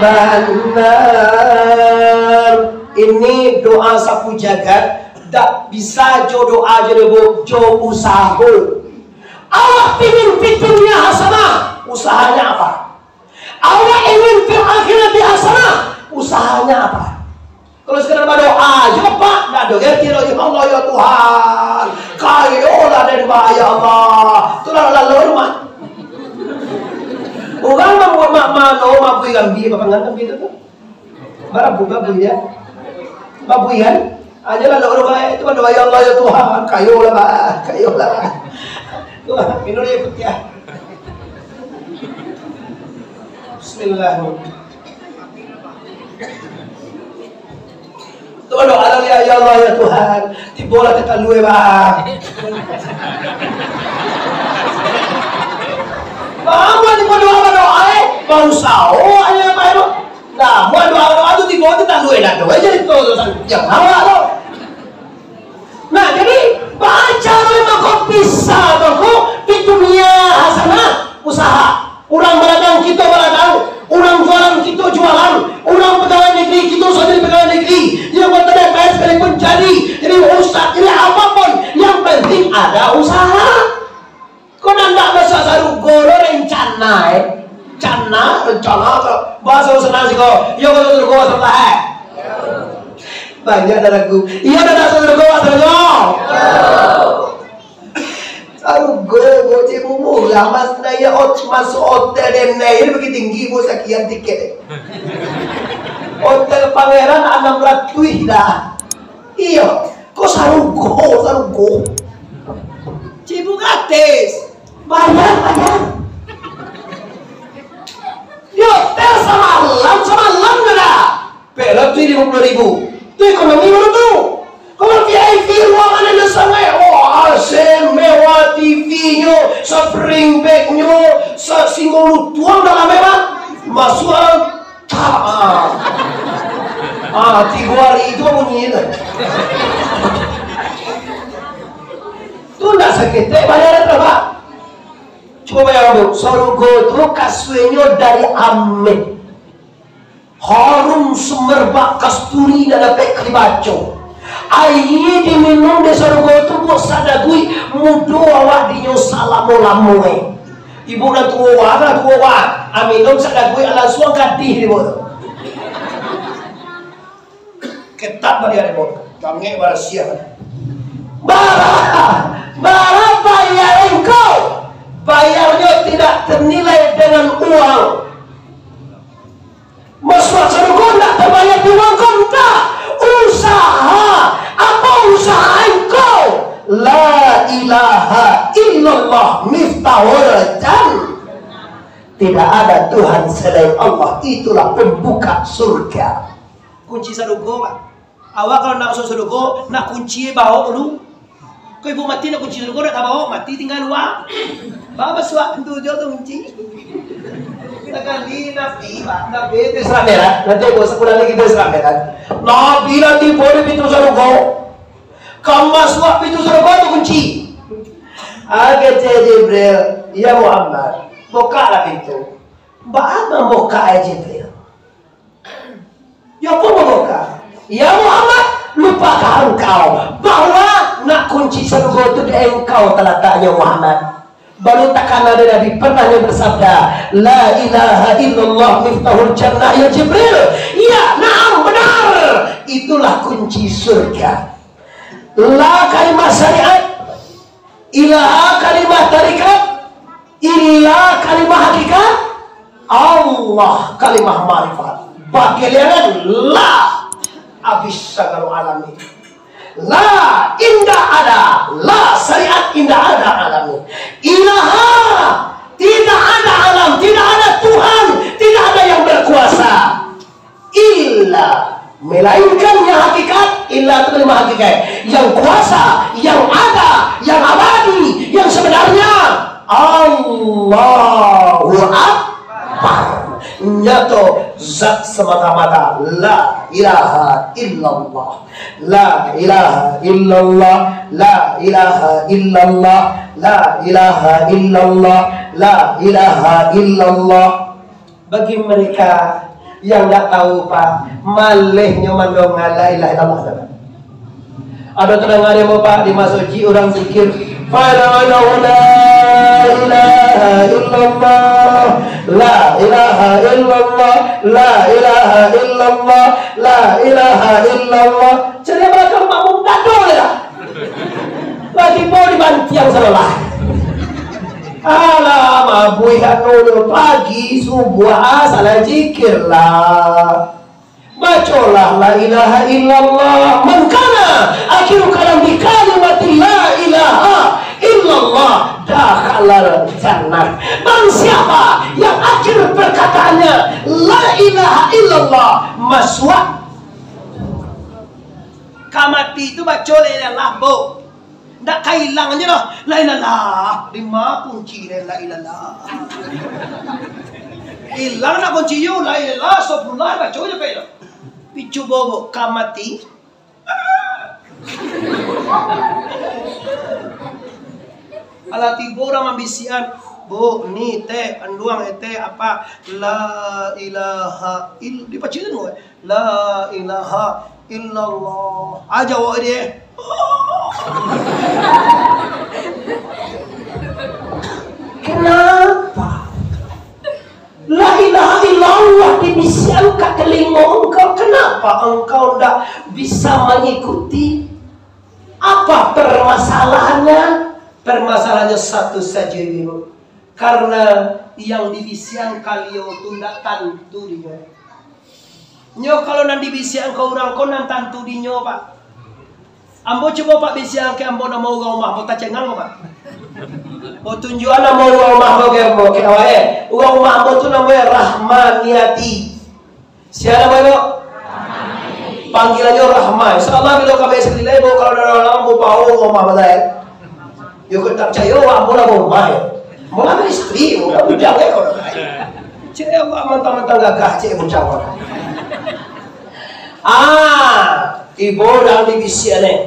Benar. Ini doa sapu jagat, dak bisa jo doa jo debo, jo usaho. Awak pingin fid dunya hasanah, usahanya apa? Awak ingin fil akhirati hasanah, usahanya apa? Kalau sekedar berdoa aja, Pak, ndak ada ngerti lagi. Allah ya Tuhan, kayolah den, Pak, ya Allah. Itulah lalu rumah. Orang mambuek mak mano, mabui gambi, apa pangan gambi itu tu? Barabu, babui ya. Babui kan? Aja lah, doa baik itu, doa, "Ya Allah, ya Tuhan, kayolah, Pak, kayolah, Pak." Tuh, minum dia putih, ah. Bismillah. Tuh, doa lah, "Ya, ya Allah, ya Tuhan, tibolah ka talua, Pak." Baa tibo doa, doa, eh, baru sao aja, Pak, itu. Lah, buat doa-doa tu tibo tu tak duit dah tu. Aja itu tu, yang awak tu. Nah, jadi, baca memang kok bisa tu, kok di dunia hasanah, usaha. Urang badagang, kito badagang. Urang jualan, kito jualan. Urang pegawai negeri, kito usah jadi pegawai negeri. Yang buat tadi, P N S sekalipun jadi. Jadi, usah, jadi apapun. Yang penting ada usaha. Kok nan ndak masuak sarugo lo rencana, eh? Cana, rencana, bahaso senang siko. Iyo, ka sarugo, salah, eh? Banyak dah lagu. Iyo, dah, dah, sarugo, sarugo. Sarugo, bo, cik, bu, murah, mas, nah, iyo, ot-, masuk hotel, den, nah, iyo, Bukittinggi, bu, sakian tiket, eh. Hotel Pangeran, anam ratuih dah. Iyo. Ko sarugo, sarugo. Cibu gratis. Bayar, bayar. Di hotel samalam, samalam jo dah. Pek lah tu limo puluah ribu. Tu ekonomi baru tu. Kalau V I P ruangan ado sangaik, oh, A C mewah, T V-nyo, spring bed-nyo, sa-, singgo lutuang dalam mewah. Masuak dalam. Ah, ah, tigo hari itu bunyi tu. Tu ndak saketek bayar tu, Pak. Cubo bayangkan, Bu, sarugo tu kasuenyo dari ameh. Harum semerbak kasturi ndak dapek ka dibaco. Aia diminum di sarugo tu, buek sadaguik mudo awak dinyo salamo-lamoe. Ibu nan tuo wa, nan tuo wa, aminum sadaguik lansuang gadih di bawah tu. Ketat baliak di bawah tu. Tangek barasiah. Bara, bara bayar engkau? Bayarnyo tidak ternilai dengan uang. Masuak sarugo ndak tabayar di uang ko, ndak. Usaha. Apo usaha engkau? La ilaha illallah miftahul jan-. Tidak ada Tuhan selain Allah, itulah pembuka surga. Kunci sarugo, Pak. Awak kalau nak masuk sarugo, nak kunci bawok dulu. Kok ibu mati nak kunci sarugo, nak tabawok, mati tingga lua. Ba, basuak pintu jo tu kunci. Sakali Nabi, Pak, Nabi di Isra Mi'raj, nanti ibu sabulan lagi di Isra Mi'raj. Nabi lah tibo di pintu sarugo. Ka masuak pintu sarugo tu kunci. Ah, kecek Jibril, "Ya Muhammad, bukaklah pintu." "Baa mambukak, eh, Jibril?" "Ya apo mambukak?" "Ya Muhammad, lupakah engkau bahwa nak kunci sarugo tu di engkau talataknyo, Muhammad? Baru takana dari Nabi pernah nyo bersabda, 'La ilaha illallah miftahul jannah, ya Jibril.'" "Ya, naam, benar. Itulah kunci surga." La kalimah syariat, ilaha kalimah tarikat, illa kalimah hakikat, Allah kalimah ma'rifat. Bagiliran la, abih sagalo alami. La indak ada, la syariat indak ada alami. Ilaha, tidak ada alam, tidak ada Tuhan, tidak ada yang berkuasa. Illa, melainkan yang hakikat, illa tu kalimah hakikat, yang kuasa, yang ada, yang abadi, yang sebenarnya, Allahu Akbar. Nyato zat semata-mata, la ilaha illallah, la ilaha illallah, la ilaha illallah, la ilaha illallah, la ilaha illallah. Bagi mereka yang ndak tahu, Pak, malehnyo mandonga la ilaha illallah, Pak. Ado tadanga dek ambo, Pak, di masajik urang zikir, "Fa'lamu annahu la ilaha illallah, la ilaha illallah, la ilaha illallah, la ilaha illallah." Cari balakang makmum dado je lah. Lah tibo di bantiang sabalah. Alah, mabuih anu nyo, pagi subuah salah zikir lah. Bacolah la ilaha illallah. Man kana akhiru kalam bi kalimati la ilaha illallah dakhalal jannah. Barang siapa yang akhir perkataannya la ilaha illallah, masuak. Ka mati tu baco la ilaha illallah, Bu. Ndak ka ilang aja doh. La ilaha illallah. Di ma kunci la ilaha illallah? Ilang nak kunci yo, la ilaha illallah, astagfirullah, baco je pe lah. Picu bobo ka mati. Alah tibo urang mambisiakan, "Bu, ni teh, anduang eh teh, apa? La ilaha ill-," dipacikan, "La ilaha illallah." Aja awak dia. Kenapa? La ilaha illallah dibisiakan ka telingo engkau. Kenapa engkau ndak bisa mengikuti? Apa permasalahannya? Permasalahannya satu saja, Ibu. Karena yang dibisiakan baliau tu ndak tantu dinyo. Nyo kalau nan dibisiakan ka urang ko nan tantu dinyo, Pak. Ambo cubo, Pak, bisiakan ka ambo namo urang rumah ambo, tacengang, Pak. Ambo tunjuakan namo urang rumah ambo ka ambo, ka awak, eh. Urang rumah ambo tu namonyo Rahmaniati. Sia namo, Ibu? Panggilannya Rahma. Insya Allah, bila kami sekali lagi, Bu, kalau ada orang, Bu, bau rumah, Bu, eh. Yo, kau tak percaya, awak, Bu, lah rumah, eh. Mau lah istri, Bu, lah bujang, eh, kau dah. Cek, awak mantang-mantang gagah, cek, bujang, awak. Ah, ibu dah dibisiakan, eh.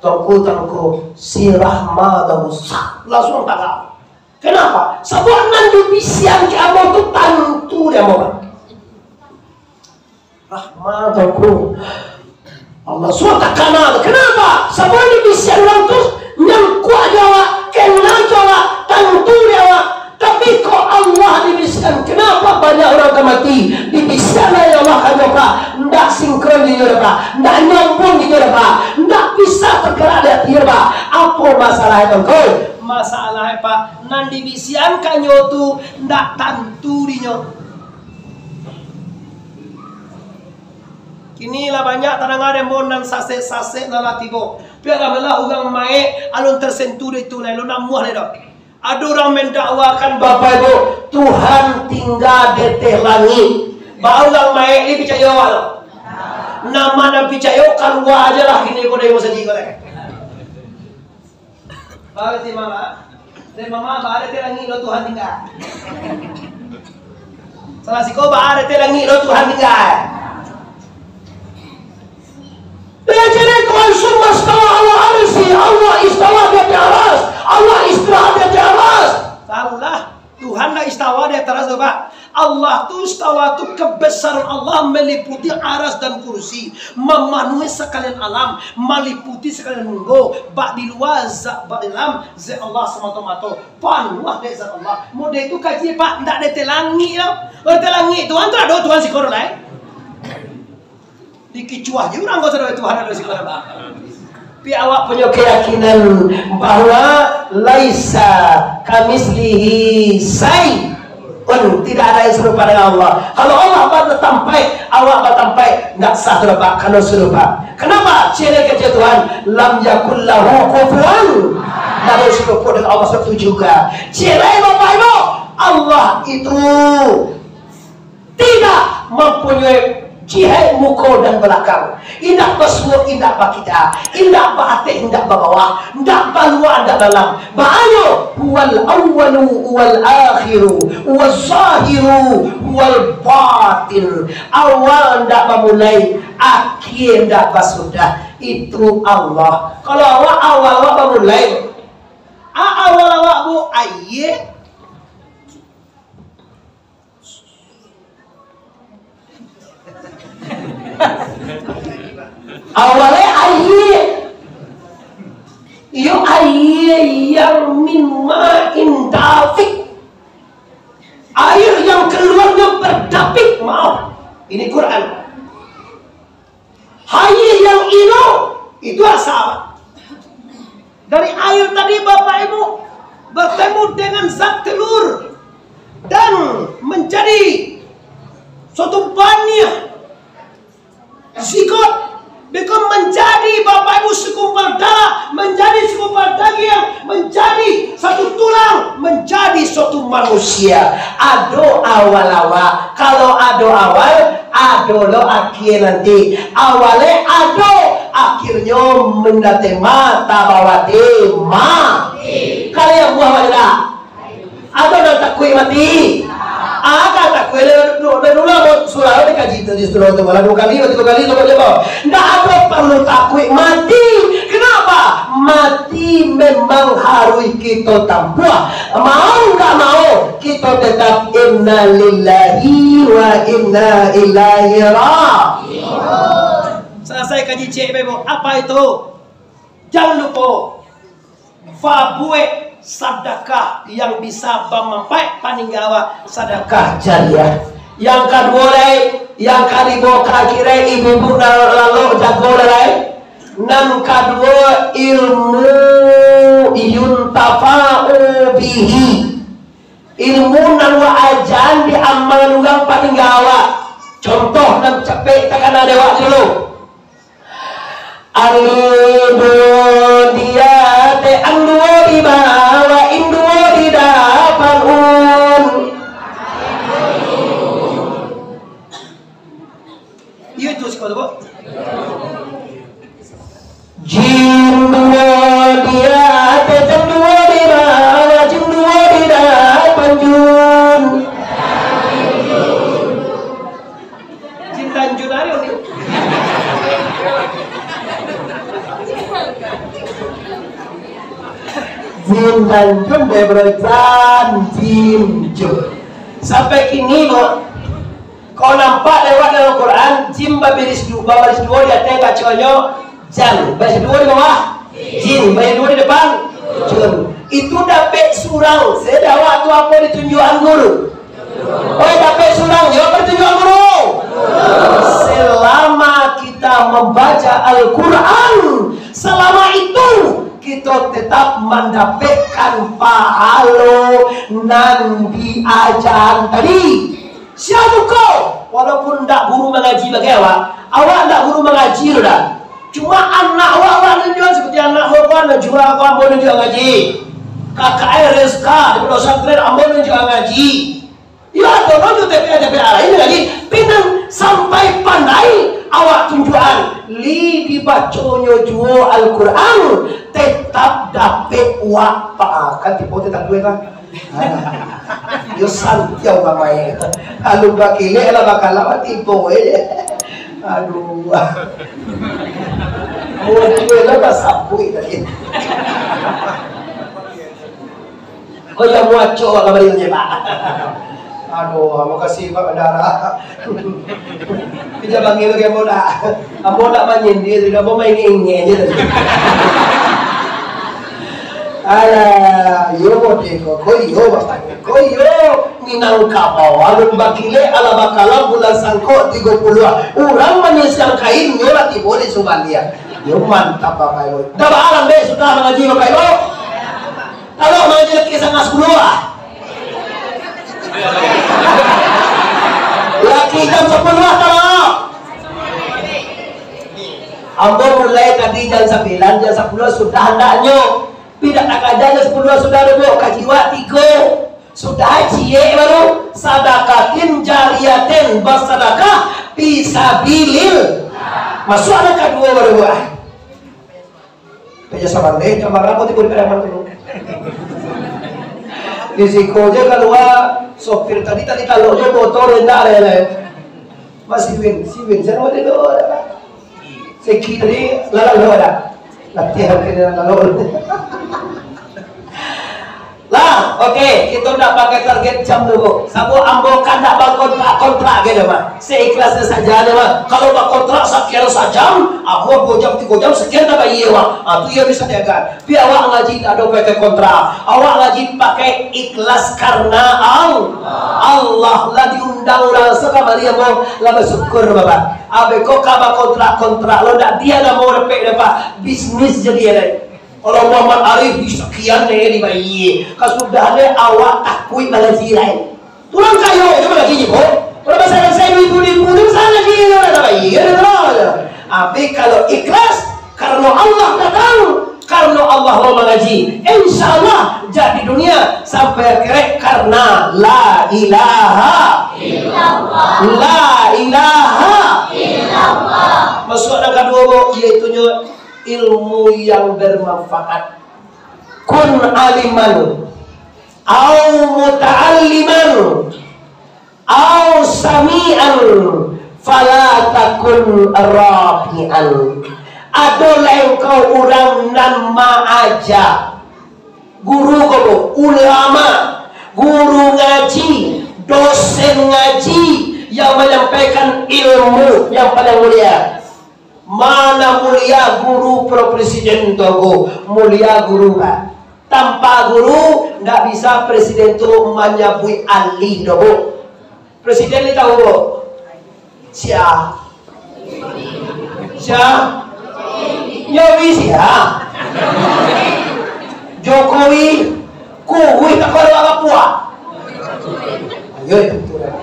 Tongko-tongko, si Rahma dah rusak. Langsung tagak. Kenapa? Sabab nan dibisiakan ka ambo tu tantu dek ambo. Rahma tongko. Allah subhanahu wa taala. Kenapa? Sabab nan dibisiakan urang tu nyangkuak jo awak, kena jo awak, tantu dek awak. Tapi kok Allah dibisiakan? Kenapa banyak urang ka mati? Dibisiakan dek Allah ka nyo, Pak. Ndak sinkron dinyo, Pak. Ndak nyambung dinyo, Pak. Ndak bisa tergerak di hati, Pak. Apo masalah itu, Pak? Masalah, Pak, nan dibisiakan ka nyo tu ndak tantu dinyo. Kini lah banyak tadanga demo nan sasek-sasek nan lah tibo. Piak lah malah urang maek, alun tersentuh dek itu lai, alun namuah dek doh. Ado urang mendakwakan, Bapak Ibu, Tuhan tingga di ateh langik. Ba urang maek ni picayo awak tu? Nama nan picayo, kalua aja lah kini ko dari masajik ko lai. Ba arati mama, dari mama, ba arati langik lo Tuhan tingga. Salah siko, ba arati langik lo Tuhan tingga. Jadi Tuhan summa stawa ala arsi, Allah istawa di atas aras, Allah istirahat di atas aras. Salah. Tuhan ndak istawa di atas aras, Pak. Allah tu, istawa tu kebesaran Allah meliputi aras dan kursi, memenuhi sekalian alam, meliputi sekalian munggo, bak di lua zat, bak di dalam zat Allah semata-mata, panuah dek zat Allah. Model tu kaji, Pak, ndak di ateh langik tu. Di ateh langik Tuhan tu ado Tuhan siko lai. Dikicuah je urang ko sadonyo Tuhan ado siko. Tapi awak punyo keyakinan bahwa laisa kamitslihi syai'un, tidak ada yang serupa dengan Allah. Kalau Allah batampek, awak batampek, ndak sah tu, Pak, kalau serupa. Kenapa? Ciri kecil Tuhan, lam yakul lahu kufuwan. Tidak ada yang serupa dengan Allah satu juga. Ciri, Bapak Ibu, Allah itu tidak mempunyai Jihad muko dan balakang, indak basuok, indak bakida, indak baateh, indak babawah, indak balua, indak dalam. Baayo, huwal awwalu wal akhiru waz zahiru wal batin. Awal indak bamulai, akhir indak basudah. Itu Allah. Kalau awak awal awak bamulai, a-, awal awak bu aia. Awalnya aia. Iyo, aia yang min ma'in dafiq. Air yang keluarnya berdapik. Maaf. Ini Quran. Aia yang ino, itu asal. Dari air tadi, Bapak Ibu, bertemu dengan zat telur dan menjadi suatu baniah, zigot, beko menjadi, Bapak Ibu, segumpal darah, menjadi segumpal dagiang, menjadi satu tulang, menjadi suatu manusia. Ado awal awak. Kalau ado awal, ado lo akhir nanti. Awalnyo ado, akhirnyo mandate mata bawati mati. Kalian buah mana? Ado nan takuik mati? Ado takuik. Dulu, dulu, dulu, surau dikaji tu, di surau tu, malah dua kali, tiga kali, tu, tu. Ndak ado paralu takuik mati. Kenapa? Mati memang harus kito tampuah. Mau ndak mau, kito tetap innalillahi wa inna ilaihi raji'un. Selesai kaji cek, Bapak Ibu. Apa itu? Jangan lupa, babuek sadakah yang bisa bamanfaat paningga awak, sadakah jariah. Yang kaduo lai, yang kalibo ka akhirat, ibu-ibu nan lalok jago lai. Nan kaduo, ilmu yuntafa'u bihi. Ilmu nan wak ajan diamalkan urang paningga awak. Contoh nan capek takana dek awak dulu. Alun duo di ateh, alun duo di bawah, alun duo di dapan, un. Iyo, itu sikola tu, Bu. Jin duo di ateh, jin duo di bawah, jin duo di dapan, jun. Jin Tanjun ari ni. Jin Tanjun, Debra Jan, Jin Jun. Sampai kini, Bu, kau nampak lewat dalam Quran, jin babaris du-, babaris duo di ateh baconyo, jan, babaris duo di bawah, jin, babaris duo di depan, jun. Itu dapek surang, saya dak tahu tu apo ditunjuakan guru. Oi, dapek surang, yo, pertunjukan guru. Selama kita membaca Al-Quran, selama itu kita tetap mendapatkan pahala nan diajaran tadi. Siapa kau? Walaupun ndak guru mangaji bagai awak, awak ndak guru mangaji tu dah. Cuma anak awak, awak nan jual seperti anak awak, awak nan jual, awak ambo nan jual ngaji. Kakak ai Rizka di Pondok Pesantren, ambo nan jual ngaji. Iyo, ado lo tu T P A, T P A lain lagi. Pinang sampai pandai awak tunjuakan. Li dibaconyo juo Al-Quran, tetap dapek wak pa-, kan tipe tetap duit kan. Yo santiang bamain. Alun bakilek lah bakalam tipe je. Aduh. Muncul lah basabuik tadi. Kau yang muacok lah bari je, Pak. Aduh, makasih, Pak Bandara. Kita panggil ke ambo nak. Ambo nak manyindir, ambo main ingin je tadi. Alah, yo, kode ko, ko yo, Bapak. Ko yo, Minangkabau, alun bakilek, alah bakalam bulan sangkok tigo puluah. Urang manyisiang kain, nyo lah tibo di Subalia. Yo, mantap, Bapak Ibu. Dah baalam deh, sudah mangaji, Bapak Ibu. Kalau mangaji laki sangat sepuluh lah. Laki jam sepuluh lah, kalau. Ambo mulai tadi jam sambilan, jam sepuluh sudah andaknyo. Tidak tak aja jam sepuluh sudah duduk, kaji wak tigo. Sudah ciek baru, sadakatin jariyatin, basadakah fisabilillah. Masuak nan kaduo baru, buah. Peja sabaleh, jam bara tibo di Pariaman tu? Di siko je kalua, sopir tadi, tadi talok je motor, indak ado lai. Masih win, si win, siapa dia tu? Seki tadi, lalu lo ada. Latihan kena lalu. Lah, oke, kita ndak pakai target jam dulu. Sabab ambo kan ndak bakontrak-kontrak gitu, mah. Seikhlasnya saja deh, mah. Kalau bakontrak sekian sajam, ambo dua jam, tiga jam, sekian tak bayar, mah. Ah, tu ia bisa diagan. Tapi awak ngaji tak ada pakai kontrak. Awak ngaji pakai ikhlas karena Al-, Allah. Lah diundang urang sakamari, ambo lah basyukur, Bapak. Abih ko ka bakontrak-kontrak lo, ndak dia namo dapek dapat bisnis jadi, ya, deh. Kalau Muhammad Arif di sakian, eh, dibayar. Kasudah deh awak takuik mangaji lai. Urang kayo itu mangaji, Bo. Kalau bahasa Indonesia ibu-ibu tu sana dia dah bayar, dia tahu aja. Tapi kalau ikhlas, karena Allah datang, karena Allah mau mangaji, insya Allah jadi dunia sampai akhirat karena la ilaha illallah. La ilaha illallah. Masuak nan kaduo, Bo, iaitunyo ilmu yang bermanfaat. Kun aliman, au muta'alliman, au sami'an, fala takun rafi'an. Adolah engkau urang nan maaja. Guru ko, ulama, guru ngaji, dosen ngaji, yang manyampaikan ilmu yang paling mulia. Mana mulia guru pro presiden tu, Ngku? Mulia guru, Pak. Tanpa guru, ndak bisa presiden tu manyabuik alih doh, Bu. Presiden ni tahu, Bu? Sia? Sia? Yowi sia? Jokowi, kuwi tak kalau apa puak. Ayo, itu tu dah.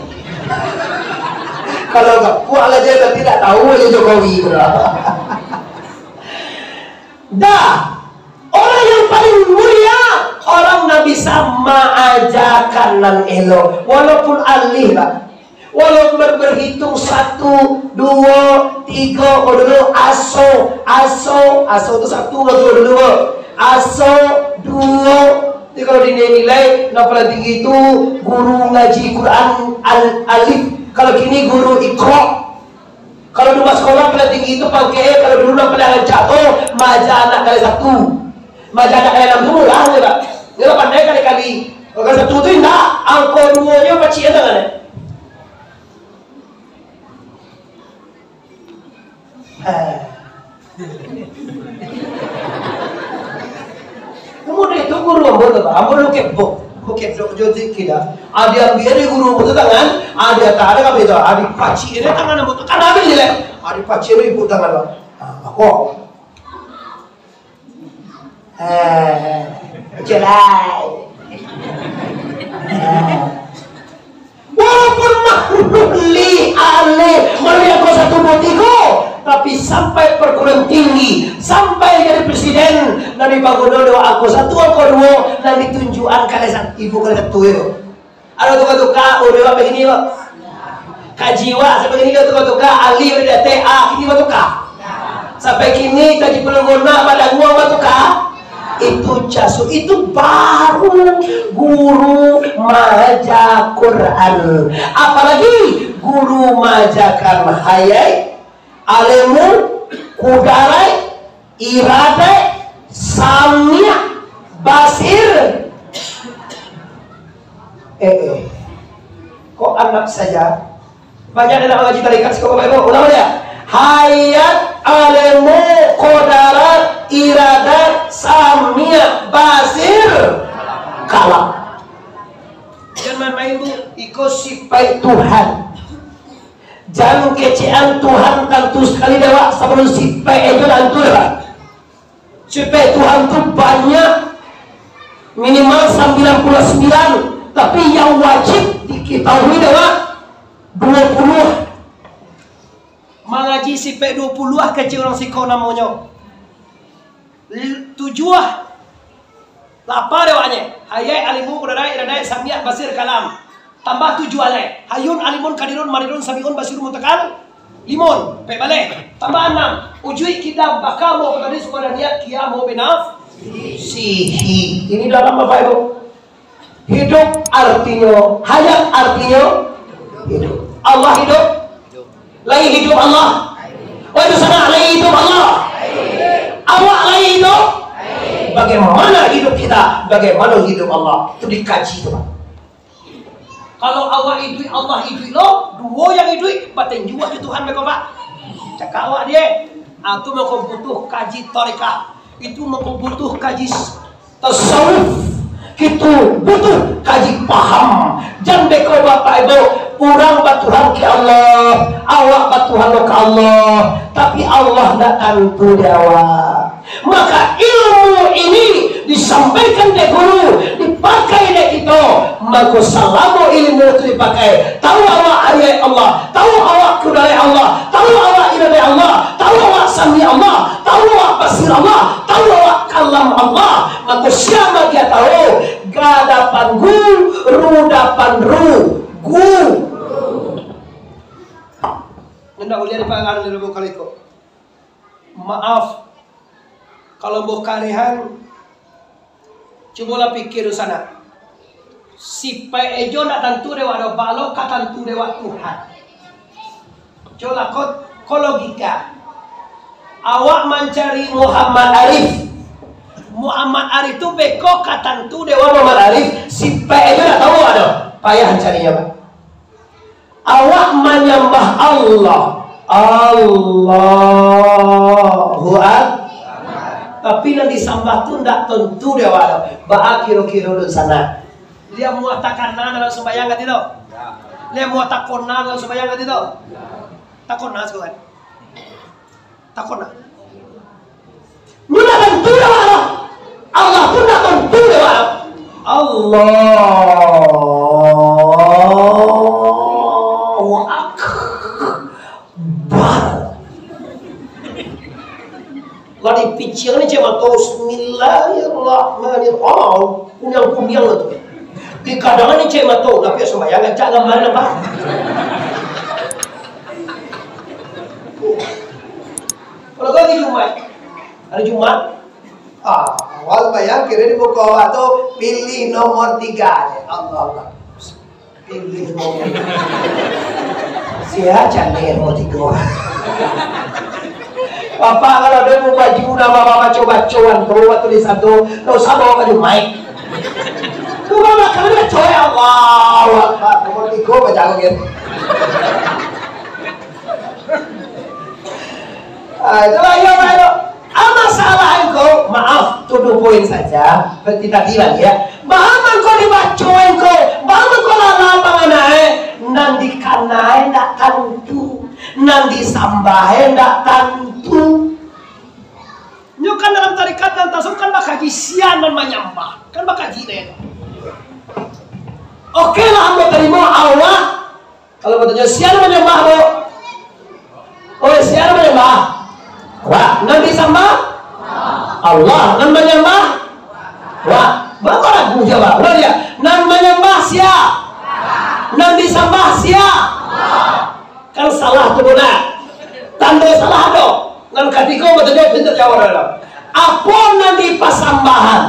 Kalau tak puak lah dia, berarti tak tahu aja Jokowi tu dah. Dah, orang yang paling mulia, orang nan bisa maajakan nan elok, walaupun alih, Pak. Walaupun ber-, berhitung satu, duo, tigo, ko dulu, aso, aso, aso tu satu, ko dulu, duo, aso, duo. Jadi kalau dinilai, nan paling tinggi itu guru ngaji Quran al-, alif. Kalau kini guru Iqra. Kalau di rumah sekolah paling tinggi itu pangkek, kalau dulu nan paling rancak tu, maaja anak kali satu. Maaja anak kali anam tu murah je, Pak. Dia lah pandai kali-kali. Kalau kali satu tu indak, angko duo nyo pacik tangan, eh. Eh. Namun itu guru ambo tu, Pak. Ambo lu kepok. Ambo kepok jo zikir dah. Adi ambil dari guru ambo tu tangan, adi atas ada kami tu, adi pacik ini tangan ambo tu. Kan ambil je lah. Adi pacik ini ibu tangan, Pak. Ah, kok? Eh, jelai. Eh. Walaupun makhluk li alih malihat ko satu dua tigo, tapi sampai perguruan tinggi, sampai jadi presiden, nan dibangun dulu angko satu, angko duo, nan ditunjuakan kali sa-, ibu kali satu itu. Ado tukar-tukar, oh, dewa begini, Pak. Kaji wak, sampai begini dah tukar-tukar, alif dari atas, ah, kini batukar. Sampai kini, kaji pelungguna, pada gua batukar. Itu jasu, itu baru guru maaja Quran. Apalagi guru maajakan hayai, alemu, kudarai, iradai, samiah, basir. Eh, eh. Kok anak saja? Banyak anak ngaji tarikat, siko Bapak Ibu, ulang baliak. Hayat, alemu, kodarat, iradat, samiah, basir, kalam. Jan main-main, Bu. Iko sipaik Tuhan. Jan kecekan Tuhan tantu sakali dek awak, sabalun sipaik itu tantu dek awak. Sipaik Tuhan tu banyak, minimal sambilan puluah sambilan, tapi yang wajib diketahui adalah dua puluah. Mangaji sipaik dua puluah kecek urang siko namonyo. L-, tujuah, lapan dek awaknyo. Hayy, Alimun, Qudrat, Iradai, Sami'un, Basir, Kalam. Tambah tujuah lai. Hayyun, Alimun, Qadirun, Maridun, Sami'un, Basirun, Mutakal. Limon, pek baleh. Tambah anam. Wujuik, Qidam, Baqa, Muqtadi, Wahdaniyah, Qiyam, Binaf. Sihi. Ini dalam apa itu? Hidup artinyo, hayat artinyo hidup. Allah hidup. Lai hidup Allah? Wahai dunsanak, lai hidup Allah? Awak lai hidup? Bagaimana hidup kita? Bagaimana hidup Allah? Itu dikaji tu, Pak. Kalau awak iduik, Allah iduik lo, duo yang iduik, batinju jo Tuhan beko, Pak. Cakak awak dia. Ah, tu mako butuh kaji tarekah. Itu mako butuh kaji s-, tasawuf. Itu butuh kaji paham. Jan beko, Bapak Ibu, urang batuhan ka Allah, awak batuhan lo ka Allah, tapi Allah ndak tantu di awak. Maka ilmu ini disampaikan dek guru, dipakai dek kito. Mako, salamo ilmu tu dipakai, tahu awak ayat Allah, tahu awak kudrat Allah, tahu awak iradai Allah, tahu awak sami Allah, tahu awak basir Allah, tahu awak kalam Allah. Mako, sia ma nan tahu? Ga dapan gu, ru dapan ru, gu. Ndak buliah dipangan dulu kali ko. Maaf, kalau ambo karehan, cubolah pikir dunsanak. Sipaik ejo ndak tantu dek awak doh, baa lo ka tantu dek awak Tuhan. Cubolah ko, ko logika. Awak mancari Muhammad Arif. Muhammad Arif tu beko ka tantu dek awak Muhammad Arif, sipaik ejo ndak tahu awak doh. Payah mancarinyo, Pak. Awak manyambah Allah. Allahu Akbar. Tapi nan disambah tu ndak tantu dek awak doh. Baa kiro-kiro dunsanak? Lai amuah takana dalam sumbayang ka tu? Lai amuah takona dalam sumbayang ka tu? Takona saketek. Takon lah. Nyo ndak tantu dek awak doh. Allah pun ndak tantu dek awak doh. Allahu Akbar. Lah dipiciang ni cek mato, Bismillahirrahmanirrahim. Oh, kuniang-kuniang lah tu. Di kadang ni cek mato, tapi sumbayang rancak gambar nampak. Kalau kau di rumah, hari Jumat, ah, awak sumbayang, kiro di muko awak tu, pilih nomor tiga je. Allah Allah. Pilih nomor tiga. Sia caliak nomor tiga. Bapak, kalau ado baju nan babaco-bacoan tu, waktu di situ, ndak usah bao baju maik. Tu bapak, kalau ado coy, Allahu Akbar. Nomor tiga bajago gitu. Ah, itulah, iyo, Pak, iyo. Ah, masalah ko, maaf, to the point saja, seperti tadi lah, ya. Baa mangko dibaco ko, baa mangko lala pangana, eh? Nan dikana ndak tantu, nan disambah ndak tantu. Nyo kan dalam tarekat nan tasawuf kan bakaji sia nan manyambah, kan bakaji deh. Oke lah, ambo tarimo awak. Kalau batanyo, sia nan manyambah, Bu? Oi, sia nan manyambah? Awak. Nan disambah? Allah. Nan manyambah? Awak. Baa kok ragu jawab? Ulang dia. Nan manyambah sia? Nan disambah sia? Kan salah tu, Bu, nah. Tando salah ado. Nan katigo batanyo, pinta jawab ado. Apo nan dipasambahan?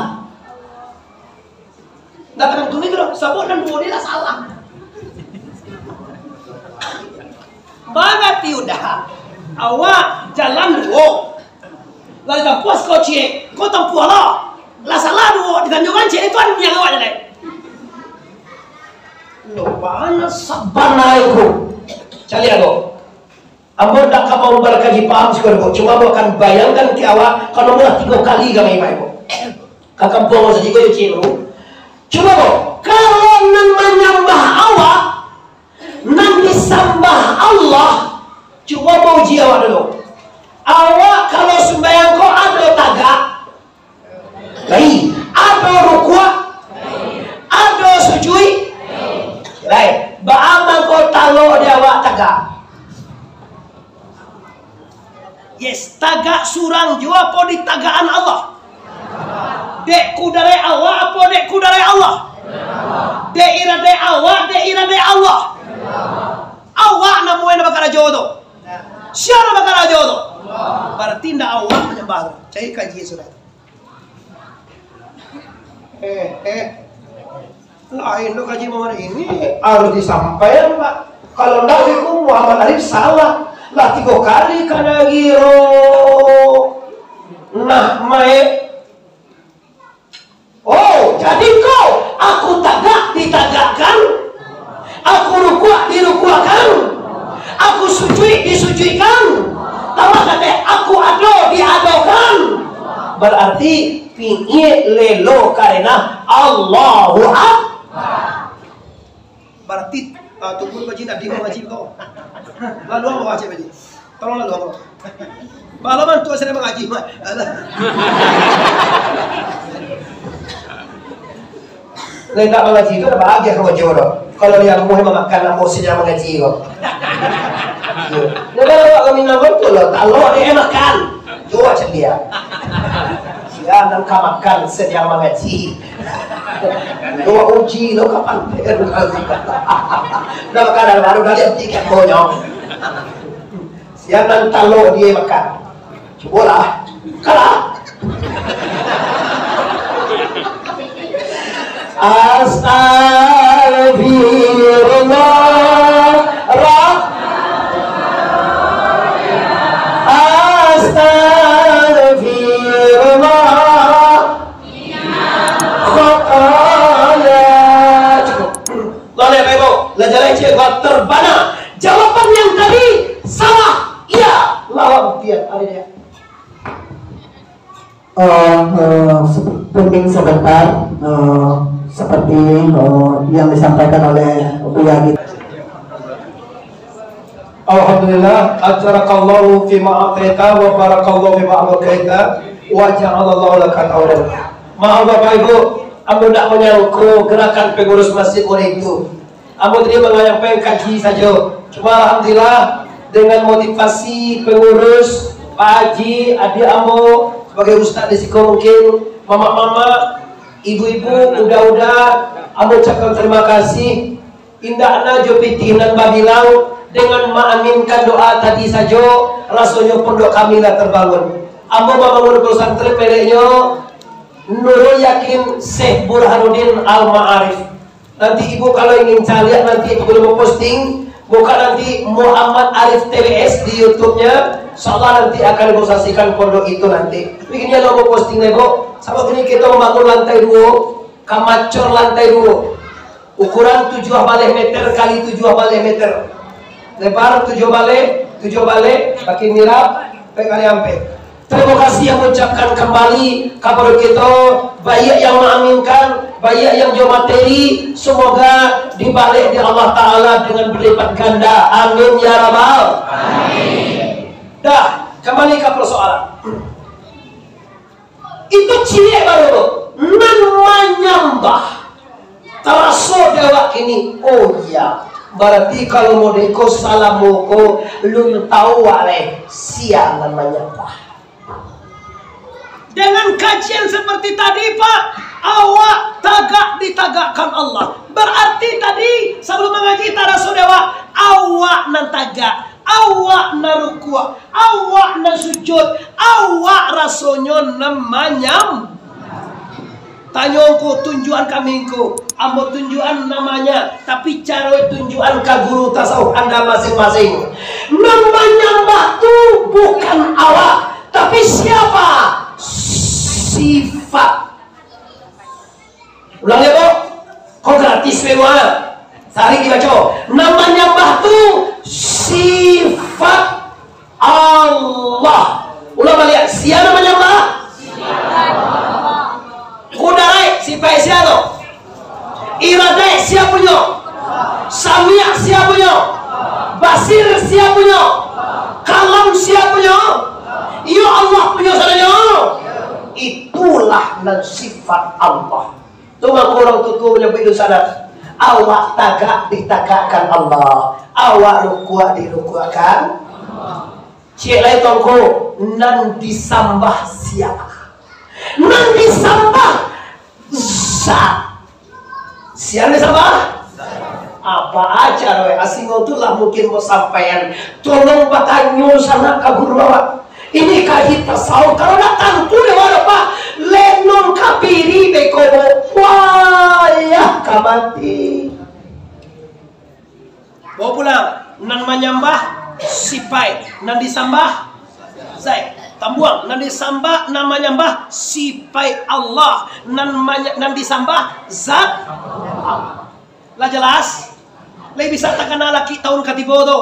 Ndak tantu itu doh, sabab nan duo ni lah salah. Barati udah, awak jalan duo. Lah ditampuah siko ciek, ko tampuah lah. Lah salah duo, ditanyokan ciek, itu ado niang awak jaleh. Lo, bana sabana itu. Caliak ko. Ambo ndak ka mau barakaji paham siko ko. Cuma ambo akan bayangkan ka awak, kalau ambo lah tigo kali ka main-main ko. Ka kampuang ambo sajo ko, yo, ciek, bro. Cubo ko, kalau nan manyambah awak, nan disambah Allah, cubo ambo uji awak dulu. Awak kalau sumbayang ko ado tagak? Lai. Ado rukuak? Ado sujuik? Lai. Baa mangko talok di awak tagak? Yes, tagak surang juo apo di tagakan Allah? Dek kudarat awak apo dek kudarat Allah? Dek iradek awak, dek iradek Allah? Awak namuah nan bakarajo tu. Sia nan bakarajo tu? Bararti ndak awak manyambah tu. Cari kaji sudah tu. Eh, eh. Lain tu kaji Muhammad ini harus disampaikan, Pak. Kalau ndak, itu Muhammad Arif salah. Lah tigo kali kana giro. Nah, maek. Oh, jadi ko, aku tagak ditagakkan, aku rukuak dirukuakkan, aku sujuik disujuikkan, tambah katek aku ado diadokan. Bararti pingik lelo karena Allahu Akbar. Bararti, ah, tunggu Pak Haji, tadi mangaji ko. Lalu apa Pak Haji? Tolong lalu apa? Malam tu saya mangaji, Mak. Alah. Lah, indak mangaji tu ado bahagia karajo tu. Kalau di rumah mamakan ambo sadang mangaji ko. Yo. Ndak ado awak kami nonton tu lo, talok dek makan. Cubo caliak. Sia nan ka makan sadang mangaji. Cubo uji lo kapan. Dah makan dah baru dah lihat tiket bonyok. Sia nan talok dek makan. Cubolah. Kalah. Astagfirullah. Ra-, astagfirullah. Khataya. Cukup. Lalai, Bapak Ibu. Lah jalai cek, terbana. Jawaban yang tadi salah. Iya. Lawan pian. Ada dia. Eh, eh, sep-, pimpin sebentar, eh, seperti, eh, yang disampaikan oleh Buya Gita. Alhamdulillah, ajarakallahu fima a'taita wa barakallahu fima abqaita wa ja'alallahu laka khairan. Maaf Bapak Ibu, ambo ndak manyangko gerakan pengurus masjid oleh itu. Ambo tadi manyampaikan kaji sajo. Cuma alhamdulillah, dengan motivasi pengurus, Pak Haji, adik ambo, sebagai ustaz di siko mungkin, mamak-mamak, ibu-ibu, uda-uda, ambo ucapkan terima kasih. Indakna jo pitih nan babilang, dengan maaminkan doa tadi sajo, rasonyo pondok kami lah terbangun. Ambo mambangun pesantren peleknyo Nurul Yakin Syekh Burhanuddin Al-Ma'arif. Nanti ibu kalau ingin caliak, nanti ibu boleh memposting, buka nanti Muhammad Arif T W S di YouTube-nya. Insyaallah nanti akan ibu saksikan pondok itu nanti. Tapi gini, kalau mau posting nih, Bu, sama gini kita membangun lantai dua, kamacor lantai dua. Ukuran tujuh baleh meter kali tujuh baleh meter. Lebar tujuh baleh, tujuh baleh, baki mirab, ampek kali ampek. Tarimo kasih yang ucapkan kambali kapado kito, baiak yang maaminkan, baiak yang jo materi, semoga dibaleh dek Allah Taala dengan berlipat ganda. Amin ya rabbal. Amin. Dah, kambali ka persoalan. Itu ciek baru tu. Nan manyambah. Taraso di awak kini, oh iya, barati kalau model ko salamo ko, lun tau aleh, sia nan manyambah. Dengan kajian seperti tadi, Pak, awak tagak ditagakkan Allah. Berarti tadi, sabalum mangaji, taraso di awak, awak nan tagak, awak nan rukuak, awak nan sujud, awak rasonyo nan manyam-, Tanyo ngku, tunjuakan kami ngku. Ambo tunjuakan namanya, tapi caro tunjuakan ka guru tasawuf anda masing-masing. Nan manyambah tu bukan awak, tapi siapa? Sifat. Ulang ya, Bu. Kok gratis, Bu? Tarik dibaco. Nan manyambah tu sifat Allah. Ulang baliak, sia nan manyambah? Kudaraik, sifat sia tu? Iradaik sia punyo? Samiak sia punyo? Basir sia punyo? Kalam sia punyo? Iyo, Allah punyo sadonyo. Itulah nan sifat Allah. Tu mangko urang tuo manyabuik tu sanak, awak tagak ditagakkan Allah, awak rukuak dirukuakkan. Ciek lai tongko, nan disambah sia? Nan disambah zat. Sia nan disambah? Apa aja, weh, asing tu lah mungkin mau sampaian. Tolong batanyo sanak ka guru awak. Ini ka hita saur, kalau ndak tantu dek awak, Pak. Lenong ka piri beko, wayah ka mati. Bawa pulang, nan manyambah sipai, nan disambah zat. Tambuang, nan disambah, nan manyambah sipai Allah, nan manya-, nan disambah zat Allah. Lah jelas? Lai bisa takana laki tahun katigo tu?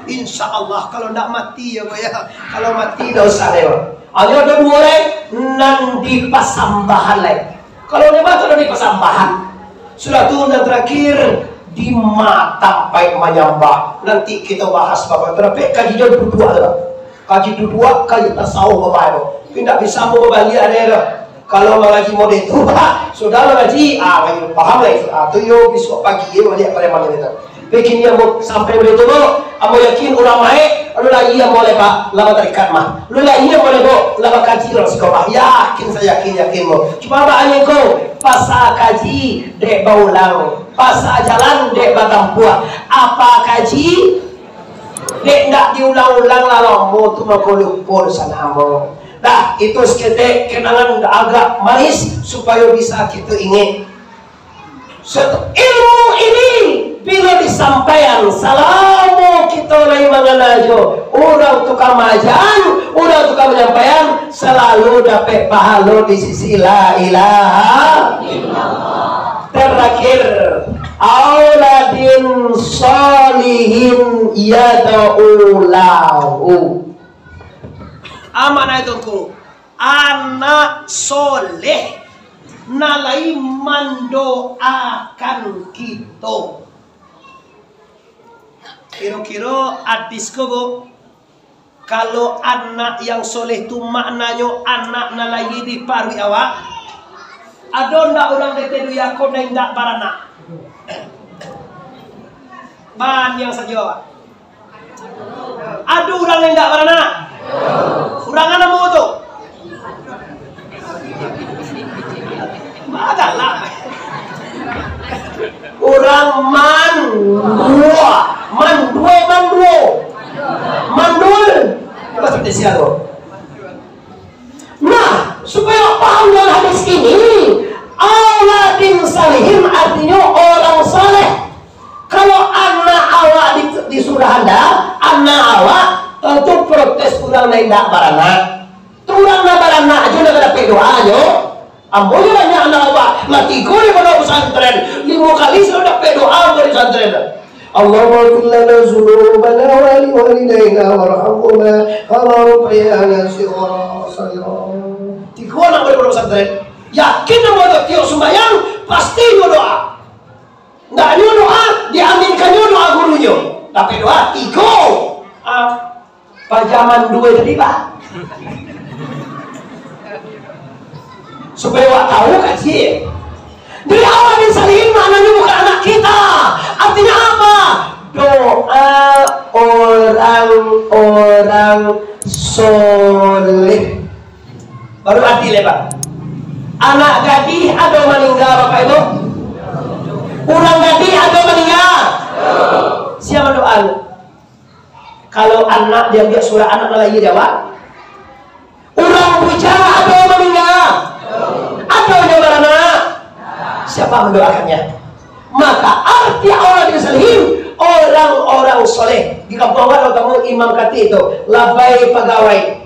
Insya Allah, kalau ndak mati ya, Pak, ya. Kalau mati, ndak usah deh, Pak. Hanya ada dua lai, nan dipasambahan lai. Kalau nyambah tu dari pasambahan. Sudah tu nan terakhir, di ma tampaik manyambah. Nanti kita bahas bapak terakhir kaji jo duduak tu. Kaji duduak, kaji tasawuf bapak tu. Indak bisa mau babaliak ada tu. Kalau mangaji model tu, Pak, sudah mangaji, ah, baru paham lah itu. Ah, tu yo besok pagi yo baliak pada mana kita. Begini ambo sampai baitu, Bu. Ambo yakin urang maek, lu lai ambo lai, Pak, lah batarikat mah. Lu lai ambo lai, Bu, lah bakaji urang siko mah. Yakin, saya yakin, yakin, Bu. Cuma baa ko, pasa kaji dek baulang, pasa jalan dek batampuah. Apa kaji dek ndak diulang-ulang lah lamo tu, mako lupo dosa ambo. Dah, itu saketek kenangan agak manis supayo bisa kito ingek. Satu ilmu ini, bilo disampaian, salamo kito lai mangana jo urang tukang maajan, urang tukang manyampaian, salalu dapek pahalo di sisi La Ilaha Illallah. Terakhir, auladin sholihin yad'u lahu. Amanah itu, Ngku. Anak soleh nan lai mandoakan kito. Kiro-kiro hadis ko, Bu, kalau anak yang soleh tu maknanyo anak nan lahia di paruik awak, ado ndak urang di ateh dunia ko nan indak baranak? Baa nan sajo awak. Ado urang nan indak baranak? Urang a namo tu? Bagalah. Urang mandua. Mandua, mandua. Mandul. Bahasa Indonesia tu. Nah, supaya paham dengan hadis ini, auladin salihin artinya orang saleh. Kalau anak awak di, di surga anda, anak awak, tentu protes urang nan indak baranak. Tu urang nan baranak ajo nan ka dapek doa ajo. Ambo jo banyak anak awak, lah tigo di pondok pesantren, limo kali sudah dapek doa ambo di pesantren. Allahumma ighfir lana dzunubana wa liwalidaina warhamhuma kama rabbayana shighara. Tigo anak ambo di pondok pesantren. Yakin ambo tu tiok sumbayang, pasti inyo doa. Ndak nyo doa, diaminkan nyo doa gurunyo. Dapek doa, tigo. Ah, paja mandua tadi, Pak. Supaya awak tahu kaji. Jadi, auladin salihin maknanyo bukan anak kita. Artinya apa? Doa orang-orang soleh. Baru adil, ya, Pak. Anak gadih ado maningga, Bapak Ibu? Urang gadih ado maningga? Sia mandoa? Kalau anak diambiak surah anak nan lahia di awak. Urang bujang ado maningga? Ado jo baranak? Siapa mendoakannya? Maka arti auladin salihin, orang-orang soleh. Di kampuang awak, kalau kamu imam katik tu, labai pagawai.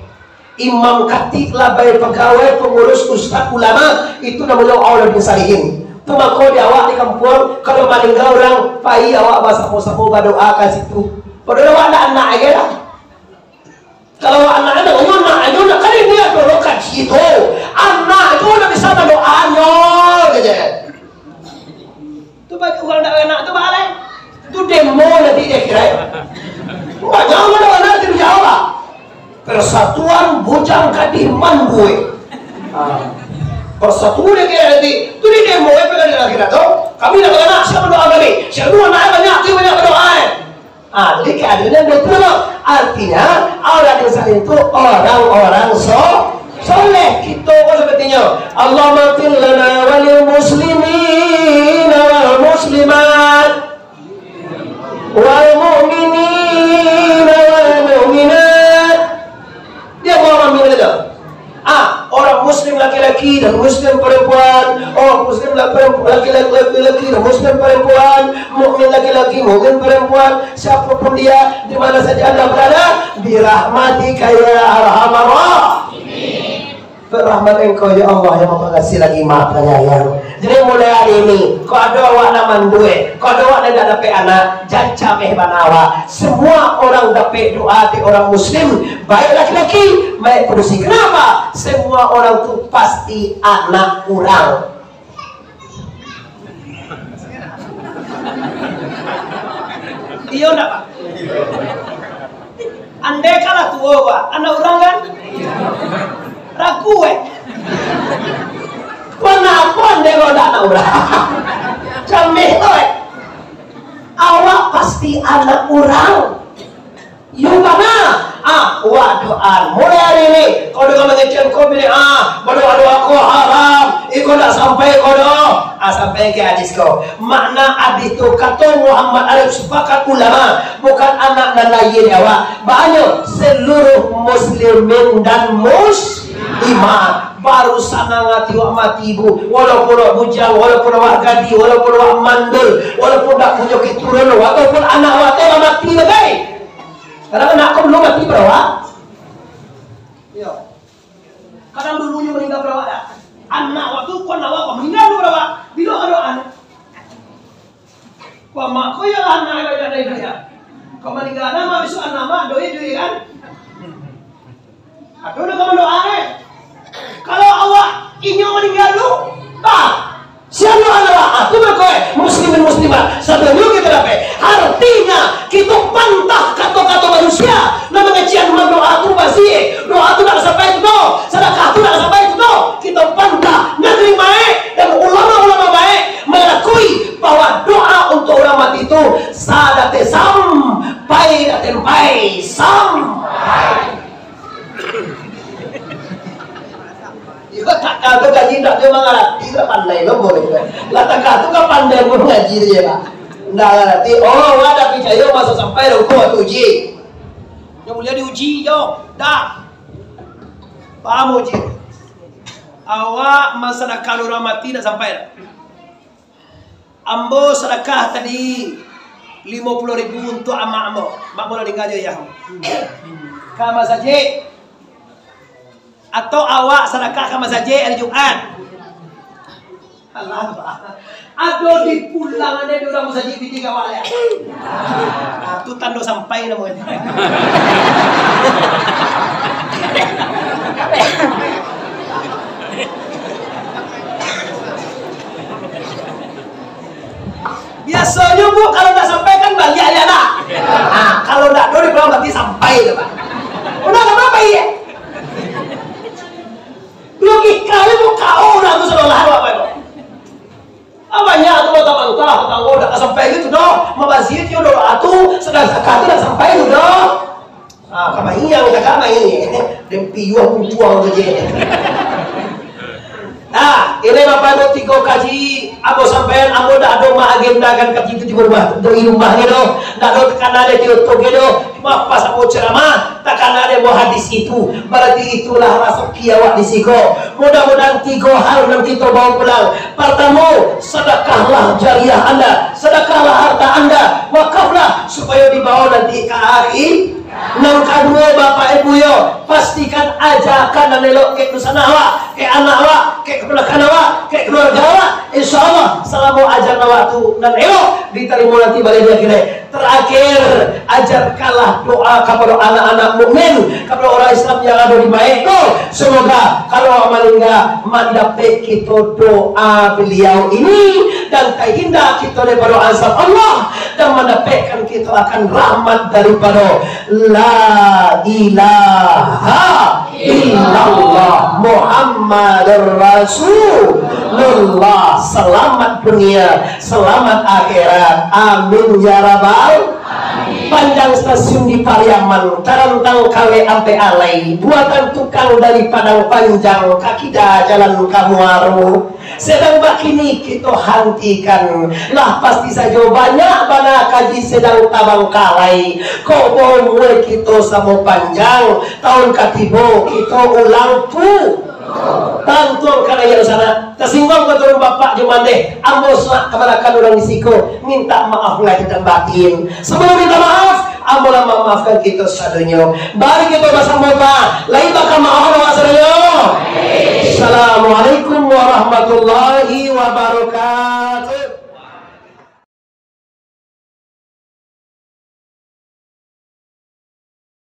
Imam katik, labai pagawai, pangurus, ustaz, ulama, itu namonyo auladin salihin. Tu mako di awak di kampuang, kalau maningga urang, pai awak basamo-samo badoa ka situ. Padahal awak ndak anak lagi lah. Kalau awak anak, ndak, nyo anak, nyo anak, kan ini ado lo kaji tu. Anak tu ndak bisa badoa nyo, kaje. Tu ba-, urang ndak baranak tu baa lai? Tu demo nanti di akhirat. Banyak urang ndak baranak nanti dijawab, ah. Persatuan Bujang Gadih Mandua. Ah. Persatuan di akhirat nanti. Tu di demo, eh, pada di akhirat tu. Kami ndak baranak, sia mandoa kami? Sia tu anak banyak, tu banyak badoa, eh. Ah, jadi keadaannya betul. Artinya, auladin salihin tu orang-orang so-, Soleh kito ko sapertinyo, Allahumma fir lana walil muslimina wal muslimat, wal mu'minina wal mu'minat. Dia mau amin sajo. Ah, orang muslim laki-laki dan muslim perempuan, orang muslim la-, perempu-, laki-laki, laki-laki dan muslim perempuan, mukmin laki-laki, mukmin perempuan, siapapun dia, di mana saja anda berada, birahmatika ya arhamar rahimin. Rahmat Engkau, ya Allah, yang Maha Pengasih lagi Maha Penyayang. Jadi, mulai hari ini, kok ado awak nan manduo, kok ado awak nan indak dapek anak, jan cameh bana awak. Semua orang dapek doa dari orang muslim, baik laki-laki, baik padusi. Kenapa? Semua orang tu pasti anak urang. Iyo ndak, Pak? Andai kala tuo, Pak, anak urang kan? Ragu, eh. Kanapo andai kala ndak anak urang? Cameh tu, eh. Awak pasti anak urang. Yo bana. Ah, waduh, ah, mulai hari ini, kau dengar mangecek kau bini, ah, badoa-doa kau haram, iko ndak sampai kau doh. Ah, sampai ke hadis kau. Makna hadis tu, kato Muhammad Arif, sepakat ulama, bukan anak nan lahia di awak. Banyak seluruh muslimin dan muslimat. Baru sanang hati awak mati, Bu. Walaupun awak bujang, walaupun awak gadih, walaupun awak mandul, walaupun dak punyo keturunan, walaupun anak awak tu lah mati bagai. Kadang anak kau dulu mati barawa. Iyo. Kadang dulunyo maningga barawa dah. Anak waktu kau nawa kau maningga dulu barawa. Bilo kado anak. Kau mak kau iyo lah anak kau dah dari dia. Kau maningga anak mak, besok anak mak doi doi kan. Aduh, dah kamu doa eh. Kalau awak inyo maningga dulu, bah, siapa adalah aku berkoe muslimin muslimat, sadonyo kita dapat. Artinya, kita pantah kato-kato manusia, nan mangecek, "Man doa tu basi, doa tu nak sampai tu doh, sadakah tu nak sampai tu doh." Kita pantah, nan terima eh, dan ulama-ulama baik mengakui bahwa doa untuk orang mati tu sadate sampai, date sampai, sampai. Iyo, takah tu kaji indak, dia mangarati, indak pandai lo boleh. Lah takah tu kan pandai pun ngaji dia, Pak. Indak ngarati. Oh, wah, dah picayo maso sampai lo ko tu uji. Yang mulia diuji, yo. Dah. Paham uji? Awak masadakah urang mati dah sampai dah? Ambo sadakah tadi limo puluah ribu untuak amak ambo. Mak ambo lah tingga jo, yah. Ka masajik. Atau awak sadakah ka masajik hari Jumat. Alah, Pak. Ado di pulang ado di urang masajik pitih ka awak, ya. Ah, tu tando sampai namonyo. Biasonyo, Bu, kalau ndak sampai kan baliak aja, nah. Nah, kalau ndak do dipulang, berarti sampai tu, Pak. Udah, nggak apa-apa, iya. Logika itu kau orang tu salah apa itu? Ah, banyak tu bantah-bantah, "Tanggo ndak sampai gitu doh, mabazir yo doa tu, sadang zakat tu ndak sampai gitu doh." Ah, ka main, ka main. Den piuah buntuang tu je. Nah, ini Bapak Ibu tigo kaji, ambo sampaian, ambo dak ado maagendakan kaji tu di rumah, di rumah gitu. Dak ado takana di YouTube gitu. Cuma pas ambo ceramah, takana di ambo hadis itu. Berarti itulah rasaki awak di siko. Mudah-mudahan tigo hal nan kito bawa pulang. Pertama, sedekahlah jariah Anda, sedekahlah harta Anda, wakaflah supaya dibawa nanti ka akhi-, Nan kaduo, Bapak Ibu yo, pastikan ajakan nan elok ka dunsanak awak, ka anak awak, ka kaponakan awak, ka kaluarga awak. Insya Allah, salamo ajakan awak tu nan elok ditarimo nanti baliak di akhirat. Terakhir, ajarkanlah doa kapado anak-anak mukmin, kapado urang Islam yang ado di maik tu. Semoga kalau awak maningga, mandapek kito doa beliau ini, dan tahinda kito daripado azab Allah, dan mandapekkan kito akan rahmat daripado La ilaha illallah Muhammadur Rasulullah. Selamat dunia, selamat akhirat. Amin ya rabbal. Panjang stasiun di Pariaman, tarantang kawek ampek alai, buatan tukang dari Padang Panjang, ka kida jalan ka Muaro. Sadang bakini kito hantikan, lah pasti sajo banyak bana kaji sadang tabangkalai. Kok baumua kito samo panjang, taun ka tibo kito ulang pu-, tantuang ka raya sana. Tasingguang ka turun bapak jo mandeh, ambo suak kamanakan urang di siko, minta maaf lahir dan batin. Sabalum minta maaf, ambo lah mamaafkan kito sadonyo. Mari kito basamo, Pak, lai bakamaafan awak sadonyo. Assalamualaikum warahmatullahi wabarakatuh.